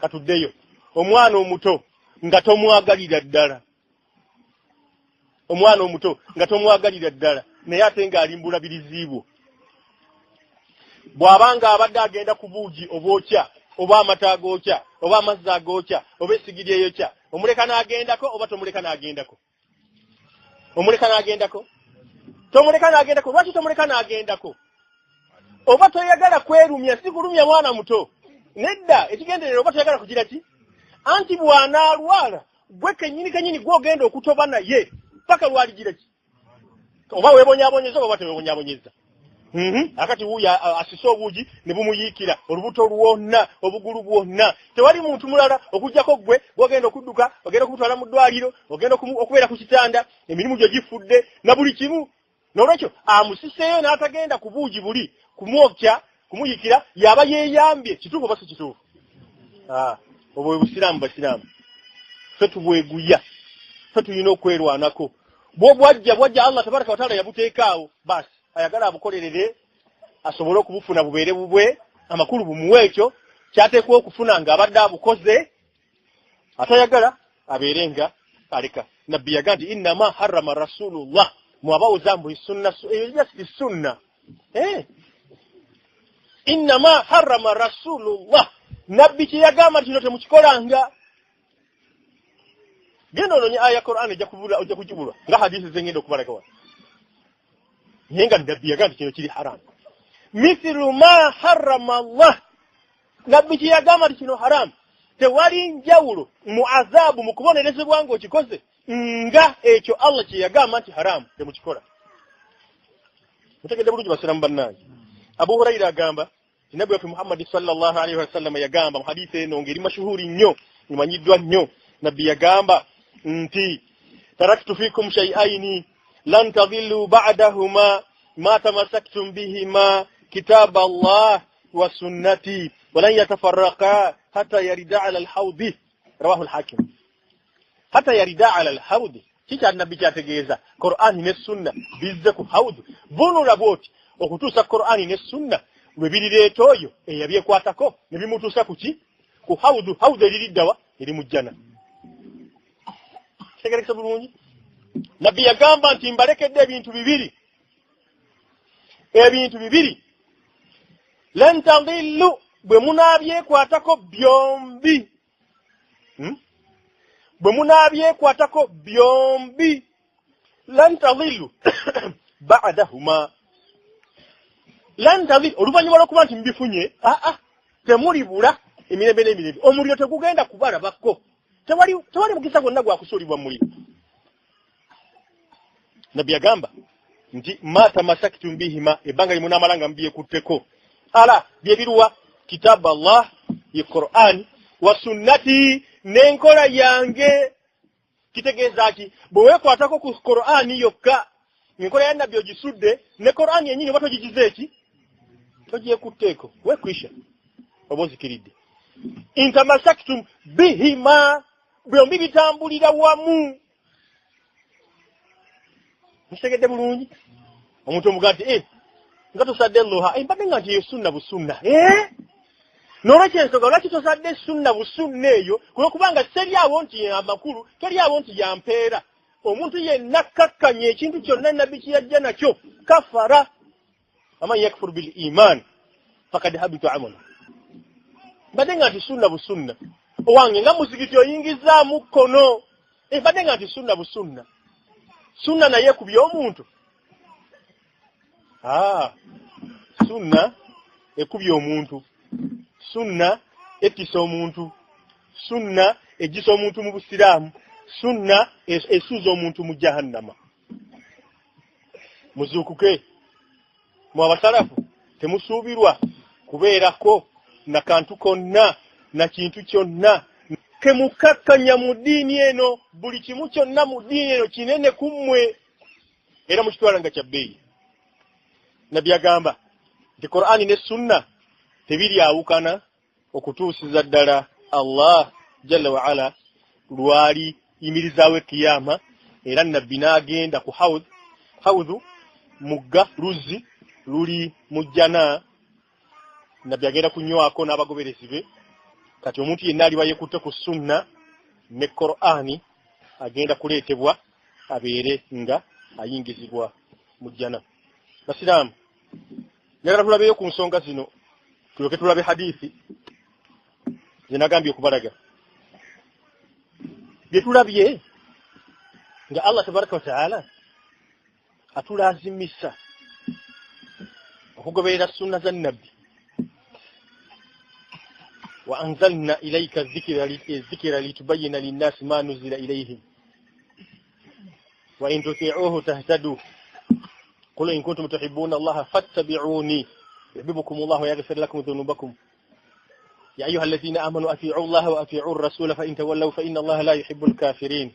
Speaker 1: Katuddeyo. Omwana omuto nga tomwagalira ddala, omwana omuto nga tomwagalira ddala, naye ate ng'ali mu bulabirizi bwo, bw'abanga abadde agenda ku buugi obwokya oba amata agookya oba amazzi agookya oba essigiri eyokya, omuleka n'agendako oba tomuleka n'agendako? Omuleka n'agendako? Tomuleka n'agendako. Lwaki tomuleka n'agendako? Oba toyagala kwerumya, si kulumya mwana muto, nedda, ekigenderera oba toyagala kugira ki? Anti bw'anaalwala gwe kennyini kennyini gw'ogenda okutoba naye paka lwaligira ki? Oba weebonyaabonyeza oba tewebonyaabonyeza. Akati wuuyo asise obuugi ne bumuyiikira olubuto lwonna, obugulu bwonna, tewali muntu mulala okuggyako ggwe gw'ogenda okudduka, ogenda okumutwala mu ddwaliro, ogenda okubeera ku kitanda, emirimu gyo gifudde na buli kimu. N'olwekyo amusiseeyo n'atagenda ku buugi buli kumwokya, kumuyikira, yaba yeeyambye. Kituufu oba si kituufu? Obwo bwe busiraamu. Basiraamu ffe tubweguya, ffe tulina okwerwanako. Bwo bwajja bwajja, Allah tabaraka wataala yabuteekaawo, basi ayagala abukolerere asobole okubufuna bubeere bubwe, amakulu bumuwe ekyo kyateekwa okufuna ng'abadde abukoze, atayagala abeere nga aleka. Nabbi yaga nti innama harrama rasulullah, mwabawoza mbu sunna, eyo just sunna. Innama harrama rasulullah, nabbi kye yagamba nti kino temukikolanga. Genda ononye aya Qur'an, ojja kubula, ojja kugibulwa nga hadisi zengenda okubalaga wano, naye nga nabbi yagamba nti kino kiri haramu. Mithilu ma harrama Allah, nabbi kye yagamba nti kino haramu, tewali njawulo mu azaabu, mu kubonerezebwa ng'okikoze, nga ekyo Allah kye yagamba nti haramu temukikola. Mutegedde bulungi basiramu bannange? Abu Huraira agamba nti nabbi waffe Muhammadi sallallahu alaihi wasallama yagamba mu hadisi eno ng'eri mashuhuri nnyo, emanyiddwa nnyo, nabbi yagamba nti taraktu fikum shay'aini lan tadillu ba'dahuma ma tamassaktum bihima kitab Allah wa sunnati walan yatafarraqa hatta yarida ala alhawdi, rawahu alhakim. Hatta yarida ala alhawdi, kikya nabbi kyategeeza? Qur'ani ne sunna bizze ku hawdi. Vunula bwoti okutuusa Qur'ani ne sunna lwe birireeta oyo eyabyekwatako ne bimutuusa ku ki? Ku hawudu. Hawudu eririddawa? Eri mu jjana. Kitegerekesa bulungi. Nabbi yagamba nti mbalekedde ebintu bibiri, ebintu bibiri, lan tadillu, bwe munaabyekwatako byombi, Bwe munaabyekwatako byombi, lan tadillu ba'dahuma, lan tadillu, oluvannyuma lw'okuba nti mubifunye, aa temulibula emirembe n'emirembe, omuliro tegugenda kubalabako, tewali mukisa gwonna gwakusuulibwa mu muliro. Nabbi yagamba nti ma tamasaktum bihima, ebbanga lyemunaamala nga mubyekutteko, ala byebiruwa? Kitabu Allah ye Quran, wa sunnati, n'enkola yange. Kitegeeza ki? Bwe weekwatako ku Qur'ani yokka, enkola ya nabbi ogisudde, ne Qur'ani yennyini oba togigize eki, togyekutteeko, weekwisha oba ozikiridde. Intamasaktum bihima, byombi bitambulira wamu. Mukitegedde bulungi? Omuntu omugaa nti nga tosadde luha, mbadde nga nti eyo sunna busunna. N'olwekyo ensonga lwaki tosadde sunna busunna eyo, kulwokubanga teryawo nti amakulu, teryawo nti yampeera. Omuntu yenna kakkanya ekintu kyonna nabbi kye yajja nakyo, kafara, aman yakfur bil iman fakad habita amalu. Mbadde nga nti sunna busunna, owange nga muzigiti oyingizaamu kkono, mbadde nga nti sunna busunna. Sunna naye ekubye omuntu? Sunna ekubye omuntu, sunna ettisa omuntu, sunna egisa omuntu mu busiraamu, sunna esuuza omuntu mu jahannama. Muzuukuke mu abasalafu, temusuubirwa kubeerako na kantu konna na kintu kyonna kemukakkanya mu ddiini eno. Buli kimu kyonna mu ddiini eno kinene ku mmwe, era mukitwala nga kya bbeeyi. Nabbi agamba nti Qur'ani ne sunna tebiryawukana okutuusiza ddala Allah jalla waala lwali yimirizaawo ekiyama. Era nabbi n'agenda ku hawudhu. Hawudhu mugga, luzzi luli mu jjana. Nabbi agenda kunywako n'abagoberezi be. Kati omuntu yenna aliba yekutte ku sunna ne Qur'ani agenda kuleetebwa abeere nga ayingizibwa mu jjana. Basiraamu, njagala tulabeyo ku nsonga zino, tulyoke tulabe hadithi zenagambye okubalaga bye tulabye nga Allah tabaraka wataala atulazimisa okugoberera sunna za nabbi. Wa anzalna ilaika dhikra litubayina linnasi ma nuzila ilayhim wa in tuti'uhu tahtadu qul in kuntum tuhibbuna allaha fattabi'uni yuhibbukum allahu wa yaghfir lakum dhunubakum ya ayuha alladhina amanu ati'u allaha wa ati'u ar-rasula fa in tawallaw fa inna allaha la yuhibbul kafirin.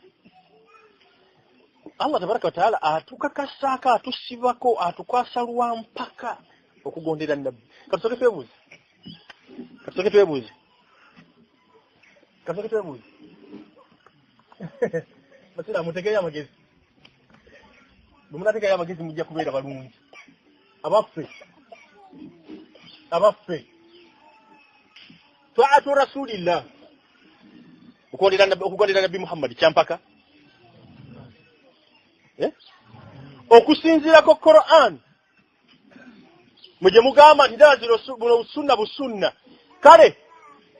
Speaker 1: Allah tabaraka wa taala atukakasaako, atusibako, atukwasa lwa mpaka okugondera nabbi. Katusooke twebuuze, katusooke twebuuze, katusooke twebuuze. Basiraamu, mutegeeyo amagezi. Bwe munategeeyo amagezi mujja kubeera balungi. Abaffe, abaffe, taatu rasulillah, okugondera nabbi Muhammadi kyampaka okusinziirako Quran mwe gye mugamba nti ddala zino buno sunna busunna. Kale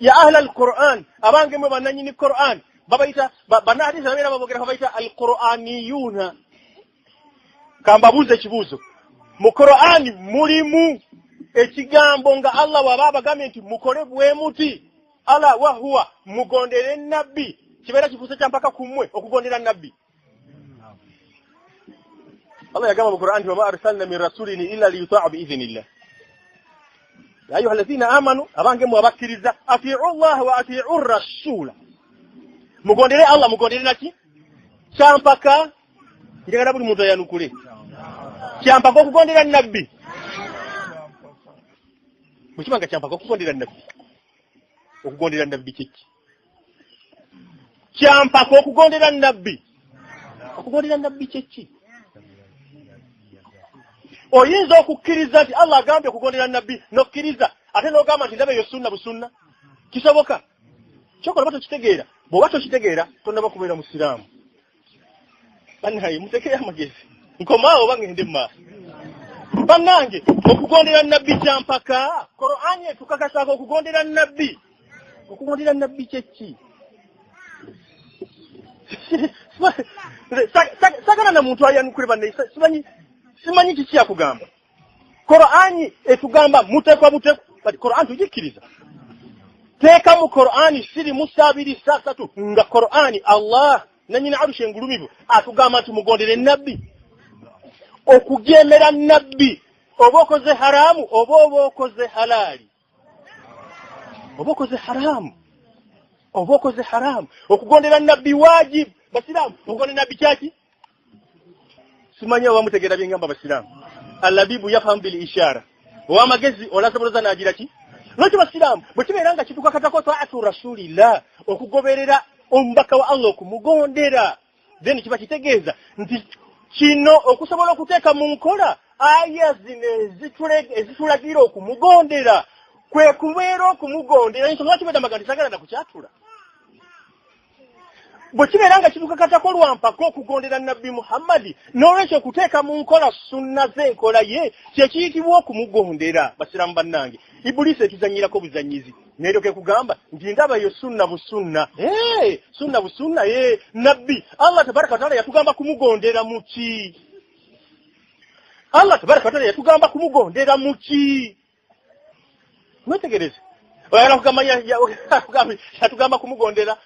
Speaker 1: ya ahla al-Quran, abange mwe bannannyini Quran, babayita bannahadisi babeera babogera, babayita al-Quraniyuna. Kambabuuze ekibuuzo: mu Qur'ani mulimu ekigambo nga Allah bw'aba abagambye nti mukole bwe muti, ala wahuwa mugondere nabbi, kibeera kifuuse kyampaka ku mmwe okugondera nabbi? Allah yagamba mu Qur'an nti wama arsalna min rasulin illa liyutaa biidhnillah. Ya ayuha alladhina amanu, abange mwe abakkiriza, atiu llaha wa atiu rasula, mugondere Allah, mugondere naki? Kyampaka. Njagala buli muntu ayanukule, kyampaka okugondera nabbi? Bwe kiba nga kyampaka okugondera nabbi, okugondera nabbi kiki? Kyampaka okugondera nabbi? Okugondera nabbi kyeki? Oyinza okukkiriza nti Allah agambye okugondera nabbi n'okkiriza, ate n'ogamba nti ndaba eyo sunna busunna? Kisoboka? Kyokola oba tokitegeera. Bw'oba tokitegeera tonnaba kubeera musiraamu. Bannaye muteekeyo amagezi, nkomaawo oba ngende mu maaso. Bannange, okugondera nabbi kyampaka. Korani etukakasaako okugondera nabbi. Okugondera nabbi kye ki? Sagala na muntu ayanukule banne, simanyi kiki yakugamba. Korani etugamba mutekwa butekwa, but Korani tugikkiriza. Teeka mu Korani siri musa abiri sa ssatu nga Korani Allah nannyini arusha engulumivu atugamba nti mugondere nabbi. Okujeemera nabbi oba okoze haramu oba oba okoze halaali, oba okoze haramu oba okoze haramu. Okugondera nabbi wajibu. Basiraamu, okugondera nabbi kyaki? Simanyi oba mutegeera bye ngamba basiraamu. Alabibu yafahamu bil ishara, ow'amagezi olasoboloza n'agira ki? Lwaki basiraamu bwe kibeera nga kitukakatako taatu rasulillah, okugoberera omubaka wa Allah, okumugondera, then kiba kitegeeza nti kino okusobola okuteeka mu nkola aya zino ezitulagira okumugondera kwe kubeera okumugondera. Ensonga lwaki bedambaga nti sagala na kukyatula. Bwe kibeera nga kitukakatako lwampaka okugondera nabbi Muhammadi, n'olwekyo okuteeka mu nkola sunna z'enkola ye kye kiyitibwa okumugondera. Basiraamu bannange, Ibuliisi etuzannyirako buzannyizi neryoka ekugamba nti ndaba eyo sunna busunna. Sunna busunna. Nabbi Allah tabaraka wataala yatugamba kumugondera muki? Allah tabaraka wataala yatugamba kumugondera muki? Mwetegereze. Oyagala kugamba yatugamba kumugondera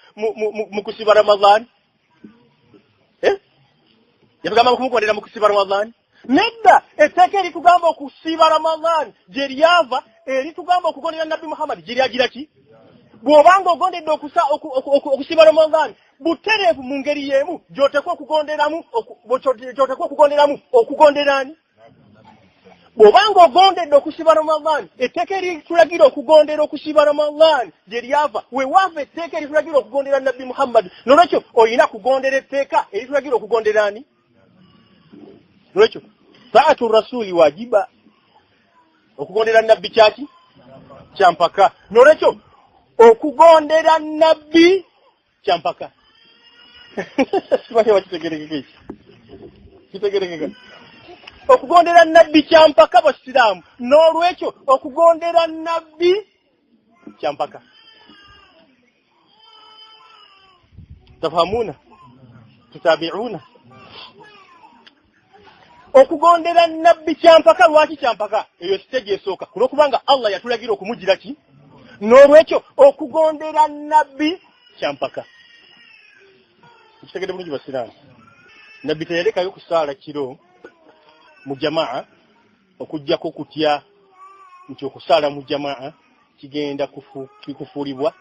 Speaker 1: mu kusiba Ramadhani? Yatugamba kumugondera mu kusiba Ramadhani? Nedda, etteeka eritugamba okusiiba Ramadhani gye lyava, eritugamba okugondera nabbi Muhammad gye lyagira ki? Bw'obanga ogondedde okusiiba Ramadhani butereevu mu ngeri y'emu gy'oteekwa okugonderamu, gy'oteekwa okugonderamu okugonderani. Bw'obanga ogondedde okusiiba Ramadhani, etteeka eritulagira okugondera okusiiba Ramadhani gye lyava, wewaava etteeka eritulagira okugondera nabbi Muhammad. N'olwekyo olina kugondera etteeka eritulagira okugonderani. N'olwekyo taatu rasuli wajiba, okugondera nabbi kyaki? Kyampaka. N'olwekyo okugondera nabbi kyampaka. Simanyi wakitegerekeka ekyo, kitegerekeka. Okugondera nabbi kyampaka basiraamu. N'olwekyo okugondera nabbi kyampaka. Tafahamuna tutabiuna. Okugondera nabbi kyampaka. Lwaki kyampaka? Eyo siteegi esooka, kulwokubanga Allah yatulagira okumugira ki? N'olwekyo okugondera nabbi kyampaka. Kitegedde bulungi basiraamu. Nabbi teyalekayo kusaala kiro mu jamaa okuggyako kutya nti okusaala mu jamaa kigenda kufuulibwa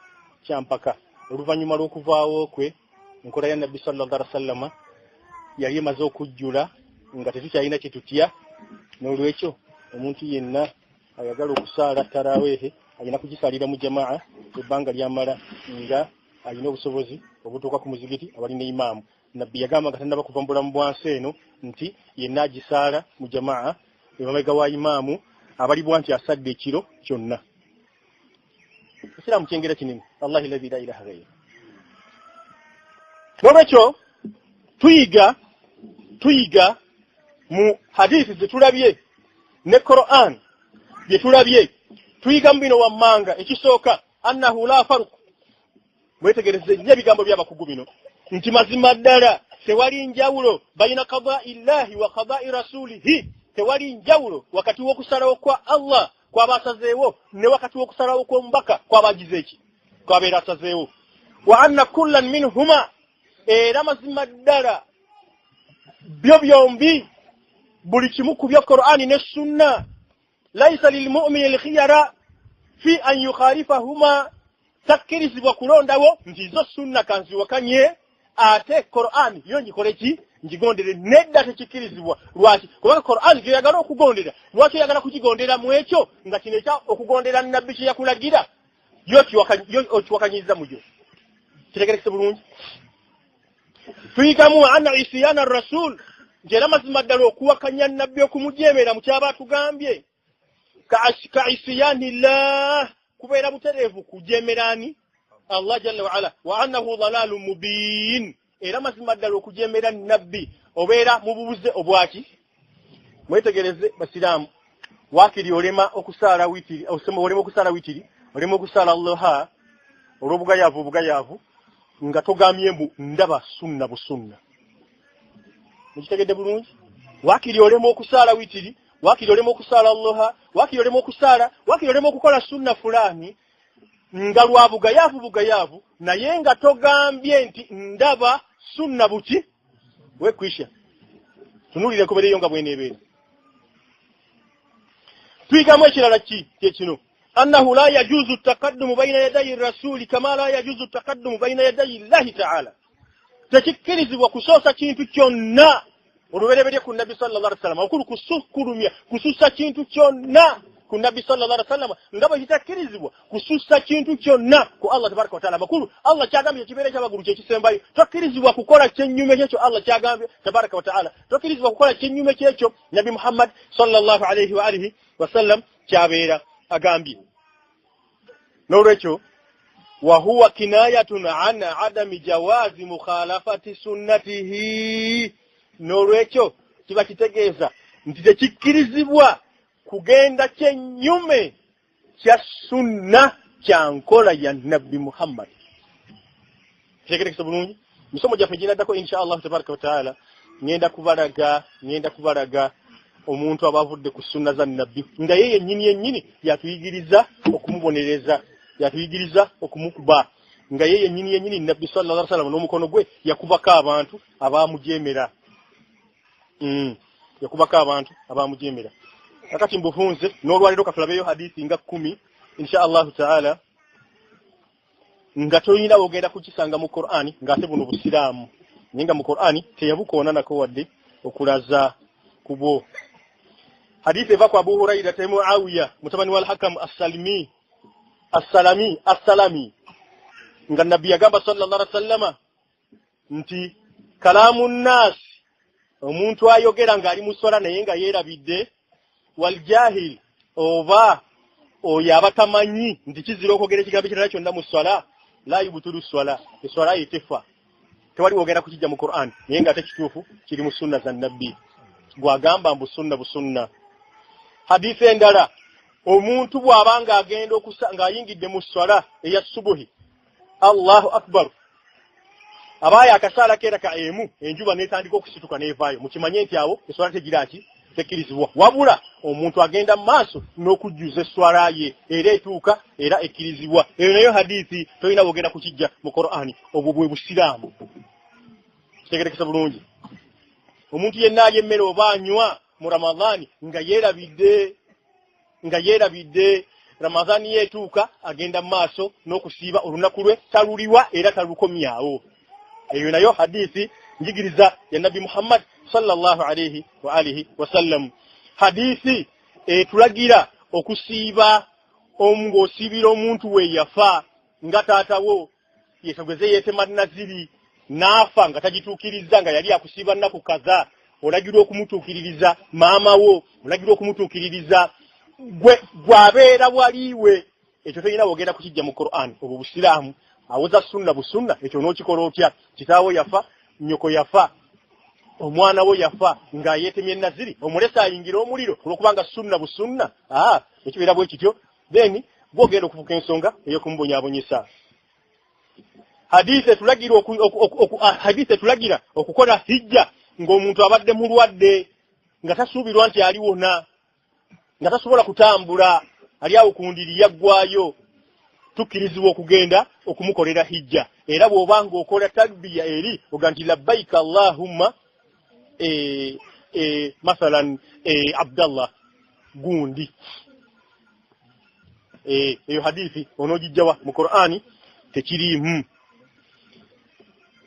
Speaker 1: kyampaka. Oluvannyuma lw'okuvaawo kwe, enkola ya nabbi sallallahu alaihi wasallama yali emaze okujjula nga tetukyalina kye tutya. N'olwekyo omuntu yenna ayagala okusaala taraweehe alina kugisaalira mu jamaa ebbanga lyamala nga alina obusobozi obutuuka ku muzigiti awali ne imaamu. Nabbi yagamba nga tannaba kuva mu bulamu bwa nsi eno nti yenna agisaala mu jamaa emabega wa imaamu abalibwa nti asadde ekiro kyonna. Isiraamu kyengera kinene, wallahi lazi la ilaha gairu. N'olwekyo tuyiga mu hadithi zetulabye ne Quran bye tulabye, tuyiga mu bino wammanga. Ekisooka, annahu la faruku. Mwetegereze nnyo ebigambo by'abakugu bino nti mazima ddala tewali njawulo bayina qadai llahi wa qadai rasulihi, tewali njawulo wakati w'okusalawo kwa Allah kwaba asazeewo ne wakati w'okusalawo kw'omubaka kwaba agize eki kwabeera asazeewo. Wa anna kullan minhuma, era mazima ddala byo byombi buli kimu ku byo Qur'ani ne sunna, laisa lilmumini lkhiyara fi an yukhalifahuma, takkirizibwa kulondawo nti zo sunna kanziwakanye ate Qur'an yo ngikole ki ngigondere. Nedda, tekikkirizibwa. Lwaki? Kubanga Qur'an gyoyagala okugondera, lwaki oyagala kugigondera mu ekyo nga kino ekya okugondera nabbi kye yakulagira yo okiwakanyiza mu yo? Kitegerekese bulungi. Tuyigamu anna isiyana rasul, Nti era mazima ddala okuwakanya nabbi, okumujemera mu kyaba atugambye, ka isiyani llah, kubeera butereevu kujemerani Allah jalla waala. Wa annahu dalalun mubin, era mazima ddala okujemera nabbi obeera mu bubuze obwaki. Mwetegereze basiraamu, waakiri olema okusaala witiri, olema okusaala witiri, olema okusaala Allaha olw'obugayaavu obugayaavu nga togambye mbu ndaba sunna busunna. Mukitegedde bulungi? Waakiri olema okusaala witiri, waakiri olema okusaala Allaha, waakiri olema okusaala, waakiri olema okukola sunna fulaani nga lwa bugayaavu bugayaavu, naye nga togambye nti ndaba sunna buki. Wekwisha tunulire enkobereyo nga bweneebeera. Tuyigamu ekirala ki? Kyekino: annahu la yajuzu takaddumu baina yadayi rasuli kama la yajuzu takaddumu baina yadayi llahi taala. Tekikkirizibwa kusoosa kintu kyonna olubereberye ku nabbi sallallahu alaihi wasallam, okulu kusukkulumya kusussa kintu kyonna ku nabbi sallallahu alaihi wasallam, nga bwe kitakkirizibwa kusussa kintu kyonna ku Allah tabaraka wataala. Amakulu, Allah kyagambye ekibeera ekyabagulu kyekisembayo. Tokkirizibwa kukola kyennyume kyekyo Allah kyagambye tabaraka wataala, tokkirizibwa kukola kyennyume kyekyo nabbi Muhammad sallallahu alaihi wa alihi wasallam kyabeera agambye. N'olwekyo wahuwa kinayatun an adami jawazi mukhalafati sunnatihi. N'olwekyo kiba kitegeeza nti tekikkirizibwa kugenda kyennyume kya sunna, kya nkola ya nabbi Muhammad. Kitegerekese bulungi. Misomo gyaffe ginaddako insha Allahu tabaraka wataala, ngenda kubalaga omuntu aba avudde ku sunna za nabbi nga ye yennyini yennyini yatuyigiriza okumubonereza, yatuyigiriza okumukuba, nga ye yennyini yennyini nabbi sallallahu alaihi wasallam n'omukono gwe yakubako abantu abamujemera. Yakubako abantu abamujemera. Kakati mbufunze n'olwaliro katulabeyo hadisi nga 10 insha Allahu taala, nga toyina wogenda kukisanga mu Qur'ani, ng'ate buno busiraamu, naye nga mu Qur'ani teyabukoona nako wadde okulaza kubwo. Hadisi eva ku Abu Huraira te Muawiya mutabani wa Alhakam Assalimi Assalami Assalami, nga nabbi yagamba sallallahu alaihi wasallama nti kalaamu nnaasi, omuntu ayogera ng'ali mu swala naye nga yeerabidde, waljahil, oba oyo aba tamanyi nti kizira okwogera ekigambo ekirala kyonna mu swala, la yubtulu swala, eswala ye tefa. Tewali wogenda kukijja mu Quran, naye nga ate kituufu kiri mu sunna za nabbi. Gwagamba mbu sunna busunna. Hadisi endala, omuntu bw'aba ng'agenda ng'ayingidde mu swala eya subuhi, Allahu akbar, abaayo akasaala keraka emu, enjuba netandika okusituka nevaayo, mukimanye nti awo eswala tegiraki, tekkirizibwa. Wabula omuntu agenda mu maaso n'okujjuza eswala ye, era etuuka era ekkirizibwa. Eyo nayo hadisi tolina bwogenda kukijja mu Qur'ani. Obwo bwe busiraamu. Kitegerekesa bulungi. Omuntu yenna alya emmere oba anywa mu Ramadaani nga yeerabidde, Ramadaani yeetuuka, agenda mu maaso n'okusiiba olunaku lwe, taluliwa era talukomyawo. Eyo nayo hadisi njigiriza ya nabbi Muhammad sallallahu alaihi wa alihi wasallam. Hadisi etulagira okusiiba ng'osiibira omuntu we yafa, nga taatawo yetogeze yeetema naziri n'afa nga tagituukirizza, nga yali akusiiba nnaku kaza, olagirwa okumutuukiririza. Maama wo olagirwa okumutuukiririza, gwe gwabeera waliiwe. Ekyo tolina wogenda kukijja mu Quran. Obwo busiraamu awoza sunna busunna. Ekyo n'okikola otya? Kitaawo yafa, nnyoko yafa, omwana wo yafa ng'ayeetemye naziri, omulese ayingira omuliro olwokubanga sunna busunna? Aa, ekibeera bwe kityo, then gwogenda okufuka ensonga ey'okumubonyaabonyesa. Hadisi etulagira okukola hijja ng'omuntu abadde mulwadde, nga tasuubirwa nti aliwona, nga tasobola kutambula, ali awo ku ndiri yaggwayo, tukkirizibwa okugenda okumukolera hijja. Era bw'oba ng'okola talbiya eri oga nti labbaika allahumma mathalan Abdallah gundi. Eyo hadithi onoogijjawa mu Qur'ani? Tekiriimu.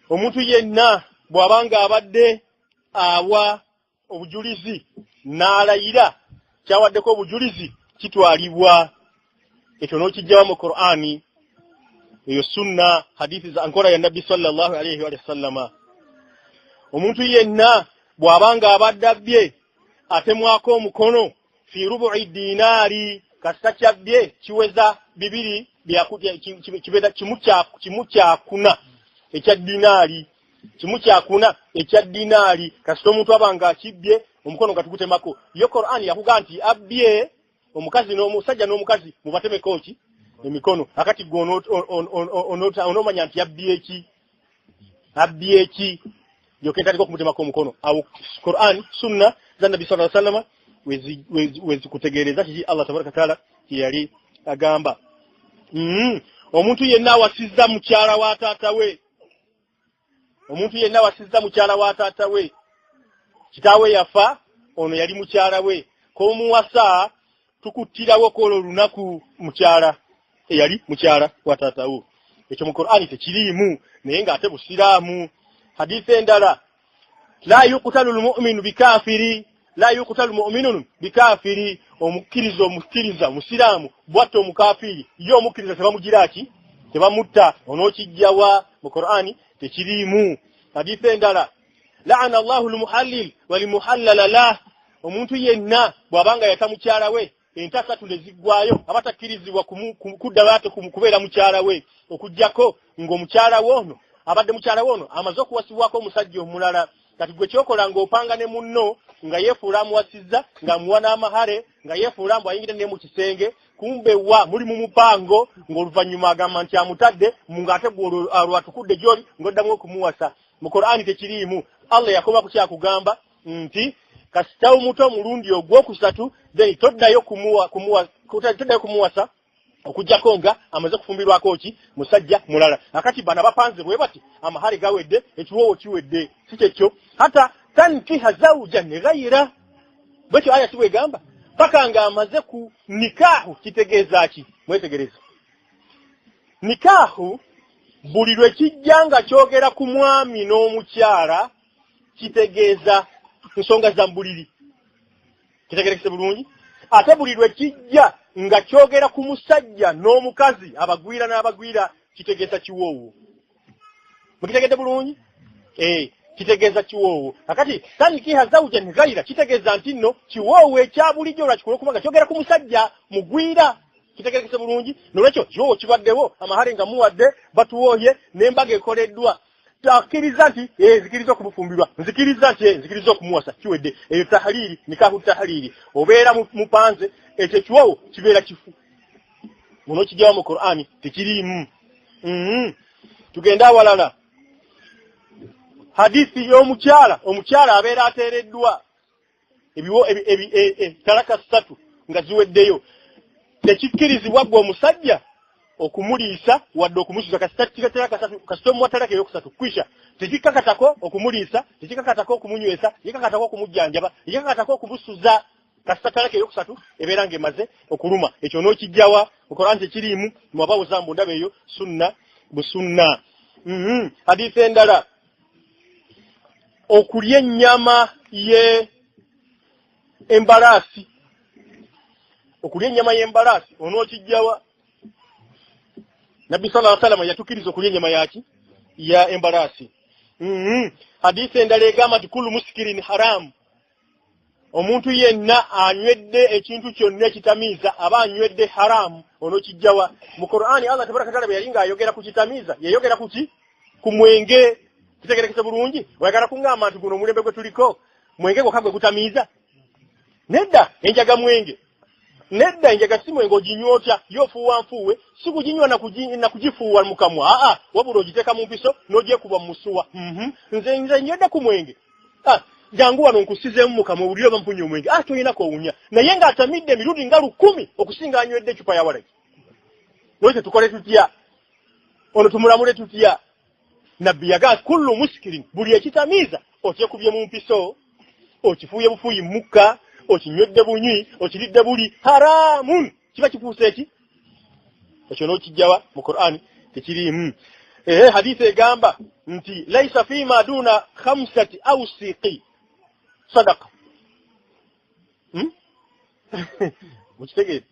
Speaker 1: Omuntu yenna bw'aba ng'abadde awa obujulizi n'alayira, kyawaddeko obujulizi kitwalibwa. Ekyo n'okijjawa mu Qur'ani? Eyo sunna, hadithi za nkola ya nabbi sallallahu alaihi wa sallama. Omuntu yenna Bw'abanga abadde abbye atemwako omukono fi rubu'i dinaari, kasita kyabbye kiweza bibiri kibeera kimu kyakuna ekya dinaari, kimu kyakuna ekya dinaari. Kasita omuntu abanga akibbye omukono nga tugutemako. Yo Qur'an yakuga nti abbye omukazi n'omusajja n'omukazi mubatemeko ki emikono. Akati gwe onoomanya nti abbye ki, abbye ki, yoke ntandika okumutemako omukono. Awo Qur'an sunna za Nabbi sallallahu alaihi wasallam wezikutegeereza kiki Allah tabaraka taala kyeyali agamba. Omuntu yenna awasizza mukyala wa taata we, omuntu yenna awasizza mukyala wa taata we, kitaawe yafa, ono yali mukyala we, k'omuwasa tukuttirawo kwolwo olunaku mukyala eyali mukyala wa taata wo. Ekyo mu Qur'ani tekiriimu, naye ng'ate busiraamu. Hadithi endala, la yuqtalu lmuminu bikafiri, la yuqtalu muminun bikafiri, omukkiriza omukkiriza musiraamu bwatta omukafiri, ye omukkiriza tebamugira ki, tebamutta. Onookijjawa mu Qur'ani tekiriimu. Hadithi endala, la'ana Allahu lmuhallil walimuhallala lah, omuntu yenna bw'abanga yata mukyala we enta ssatu ne ziggwayo aba takkirizibwa kuddayo ate kubeera mukyala we, okuggyako ng'omukyala we ono abadde mukyala we ono amaze okuwasibwako omusajja omulala. Kati gwe kyokola ng'opanga ne munno nga yeefuula amuwasizza, ng'amuwa n'amahare, nga yeefuula mbu ayingira ne mu kisenge, kumbe wa muli mu mupango, ng'oluvannyuma agamba nti amutadde, ng'ate gwe lwatukudde gy'oli ng'oddamu okumuwasa. Mu Qur'ani tekiriimu. Allah yakoma ku kyakugamba nti kasita omuto omulundi ogwokusatu, then toddayo kumuwasa okuggyako nga amaze kufumbirwako ki musajja mulala. Akati bano bapanze bwe bati, amahale gawedde, ekiwoowo kiwedde, si kyekyo. Hata tankiha zawujan ghayira, bwekyo aya si bwegamba, paka nga amaze ku nikaahu. Kitegeeza ki? Mwetegereza, nikaahu buli lwe kijja nga kyogera ku mwami n'omukyala kitegeeza nsonga za mbuliri, kitegerekese bulungi. Ate buli lwe kijja nga kyogera ku musajja n'omukazi, abagwira n'abagwira, kitegeeza kiwoowo. Mukitegedde bulungi? Kitegeeza kiwoowo. Kakati tankiha zawujan ghaira kitegeeza nti nno kiwoowo ekya bulijjo lwakikula okubanga kyogera ku musajja mugwira, kitegerekese bulungi. Nolwekyo kiwoowo kibaddewo, amahale nga muwadde, batuwooye n'embaga ekoleddwa, akkiriza nti nzikiriza okumufumbirwa, nzikiriza nti nzikiriza okumuwasa, kiwedde. Eyo tahlili, nikahu tahlili, obeera mupanze, ekyo ekiwoowo kibeera kifu. Muno kijjawo mu Qur'ani tekiriimu. Tugende awalala. Hadithi y'omukyala, omukyala abeera ateereddwa ebiwo talaka ssatu nga ziweddeyo, tekikkirizibwa ggwe omusajja okumuliisa wadde okumusuza. Kasita omuwa talaka eyokusatu kwisha, tekikakatako okumuliisa, tekikakatako okumunywesa, tekikakatako okumujjanjaba, tekikakatako okumusuza, kasita talaka eyokusatu ebeera ng'emaze okuluma. Ekyo n'okijjawa mu Qur'an tekiriimu. Mwabawuza mbu ndaba eyo sunna busunna. Hadithi endala, okulya ennyama ye embalaasi, okulya ennyama y'embalaasi onookijjawa? Nabbi sallallahu alaihi wasallam yatukiriza okulya ennyama yaki ya embalaasi. Hadithi endala egamba nti kullu muskirin haramu, omuntu yenna anywedde ekintu kyonna ekitamiiza aba anywedde haramu. Onookijjawa mu Qur'ani? Allah tabaraka taala bwe yali ng'ayogera ku kitamiiza yayogera ku ki? Ku mwenge. Kitegerekese bulungi. Oyagala kuŋŋamba nti guno omulembe gwe tuliko mwenge gwokka gwe gutamiiza? Nedda, enjaga mwenge? Nedda, enjaga si mwenge. Oginywa otya? Yo ofuuwa nfuuwe, si kuginywa na kugifuuwa mu kamwa, aa, wabula ogiteeka mu mpiso n'ogyekuba mu musuwa. Nze nywedde ku mwenge, jangu wano nkusizeemu mu kamwa owulire oba mpunya omwenge. Toyina kowunya, naye ng'atamidde emirundi nga 1000 okusinga anywedde ecupa ya walagi. Nolwekyo tukole tutya? Ono tumulamule tutya? Nabbi yagaa kullu muskirin, buli ekitamiiza, okyekubye mu mpiso, okifuuye bufuuyi mukka, okinywedde bunywi, okiridde buli, haramun, kiba kifuuse eki. Ekyo n'okijjawa mu Qur'ani? Tekiriimu. Ehe, hadithi egamba nti laisa fima duna khamsati ausiqi sadaka. Mukitegeere,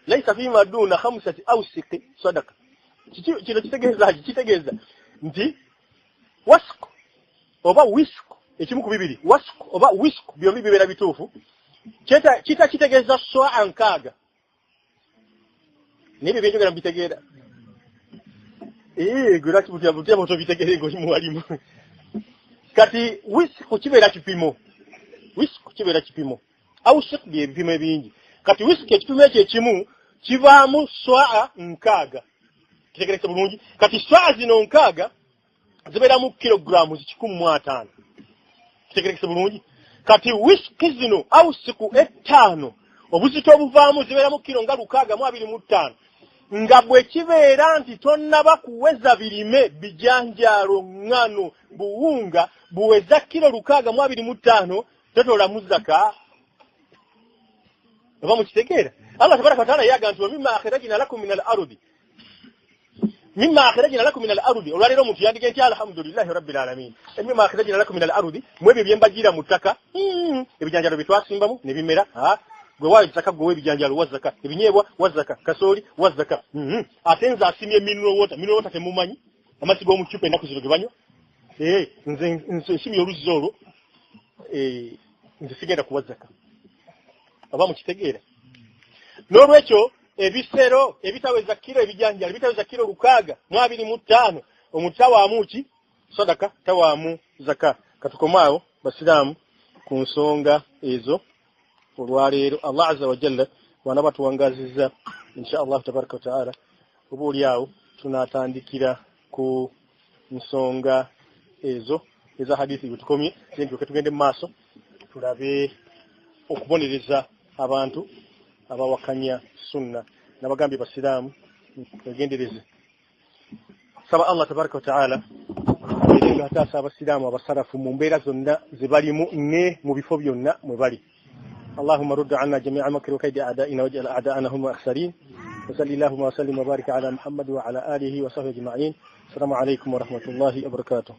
Speaker 1: laisa fima duna khamsati ausiqi sadaka. Kino kitegeeza ki? Kitegeeza nti wasiku oba wisiku Ekimu ku bibiri, wasku oba wisku, byombi bibeera bituufu. Kita kitegeeza swaa 60. Naye ebyo byenjogera mubitegeera? Gwe lwaki butya butobitegeere ng'oli muwalimu? Kati wisku kibeera kipimo, wisku kibeera kipimo, awusiku bye bipimo ebingi. Kati wisku ekipimo ekyo ekimu kibaamu swaa 60. Kitegerekese bulungi? Kati swaa zino 60 zibeeramu kilogrammes 150. Kitegerekese bulungi? Kati wisiki zino awusiku 5 obuzito obuvaamu zibeeramu kilo nga 625. Nga bwe kibeera nti tonnaba kuweza birime, bijanjaalo, ŋŋano, buwunga buweza kilo 625, totoolamu zaka. Oba mukitegeera? Allah tabaraka wataala yaga nti wamimma akhrajna lakum min al-ardi, mimma akhrajna lakum min al-ardi. Olwaleero omuntu yandige nti alhamdulillahi rabbil alamin, mimma akhrajna lakum min al-ardi, mu ebyo bye mbagira mu ttaka, ebijanjaalo bye twasimbamu ne bimera. Gwe waayo zaka, gwe w'ebijanjaalo wa zaka, ebinyeebwa wa zaka, kasooli wa zaka. Ate nze asimye mineral water, mineral water temumanyi, amazzi g'omu ccupa ennaku zino ge banywa. Nze nsimye oluzzi olwo, nze sigenda kuwa zaka. Oba mukitegeera? N'olwekyo ebisero ebitaweza kilo, ebijanjaalo ebitaweza kilo 625, omuntu tawaamu ki? Sadaka, tawaamu zaka. Katukomaawo basiraamu ku nsonga ezo olwaleero. Allah azza wa jalla bw'anaaba tuwangazizza insha Allah tabaraka wa taala, oba oli awo tunaatandikira ku nsonga ezo eza hadithi bwe tukomye, then tugende mu maaso tulabe okubonereza abantu abawakanya sunna. Nabagambye basiraamu wegendereze. Saba Allah tabaraka wa taala abeere nga ataasa abasiraamu abasalafu mu mbeera zonna ze balimu ne mu bifo byonna mwe bali. اللهم رد عنا جميع مكر وكيد أعدائنا واجعل أعداءنا هم الأخسرين، وصل اللهم وسلم وبارك على محمد وعلى آله وصحبه أجمعين. السلام عليكم ورحمة الله وبركاته.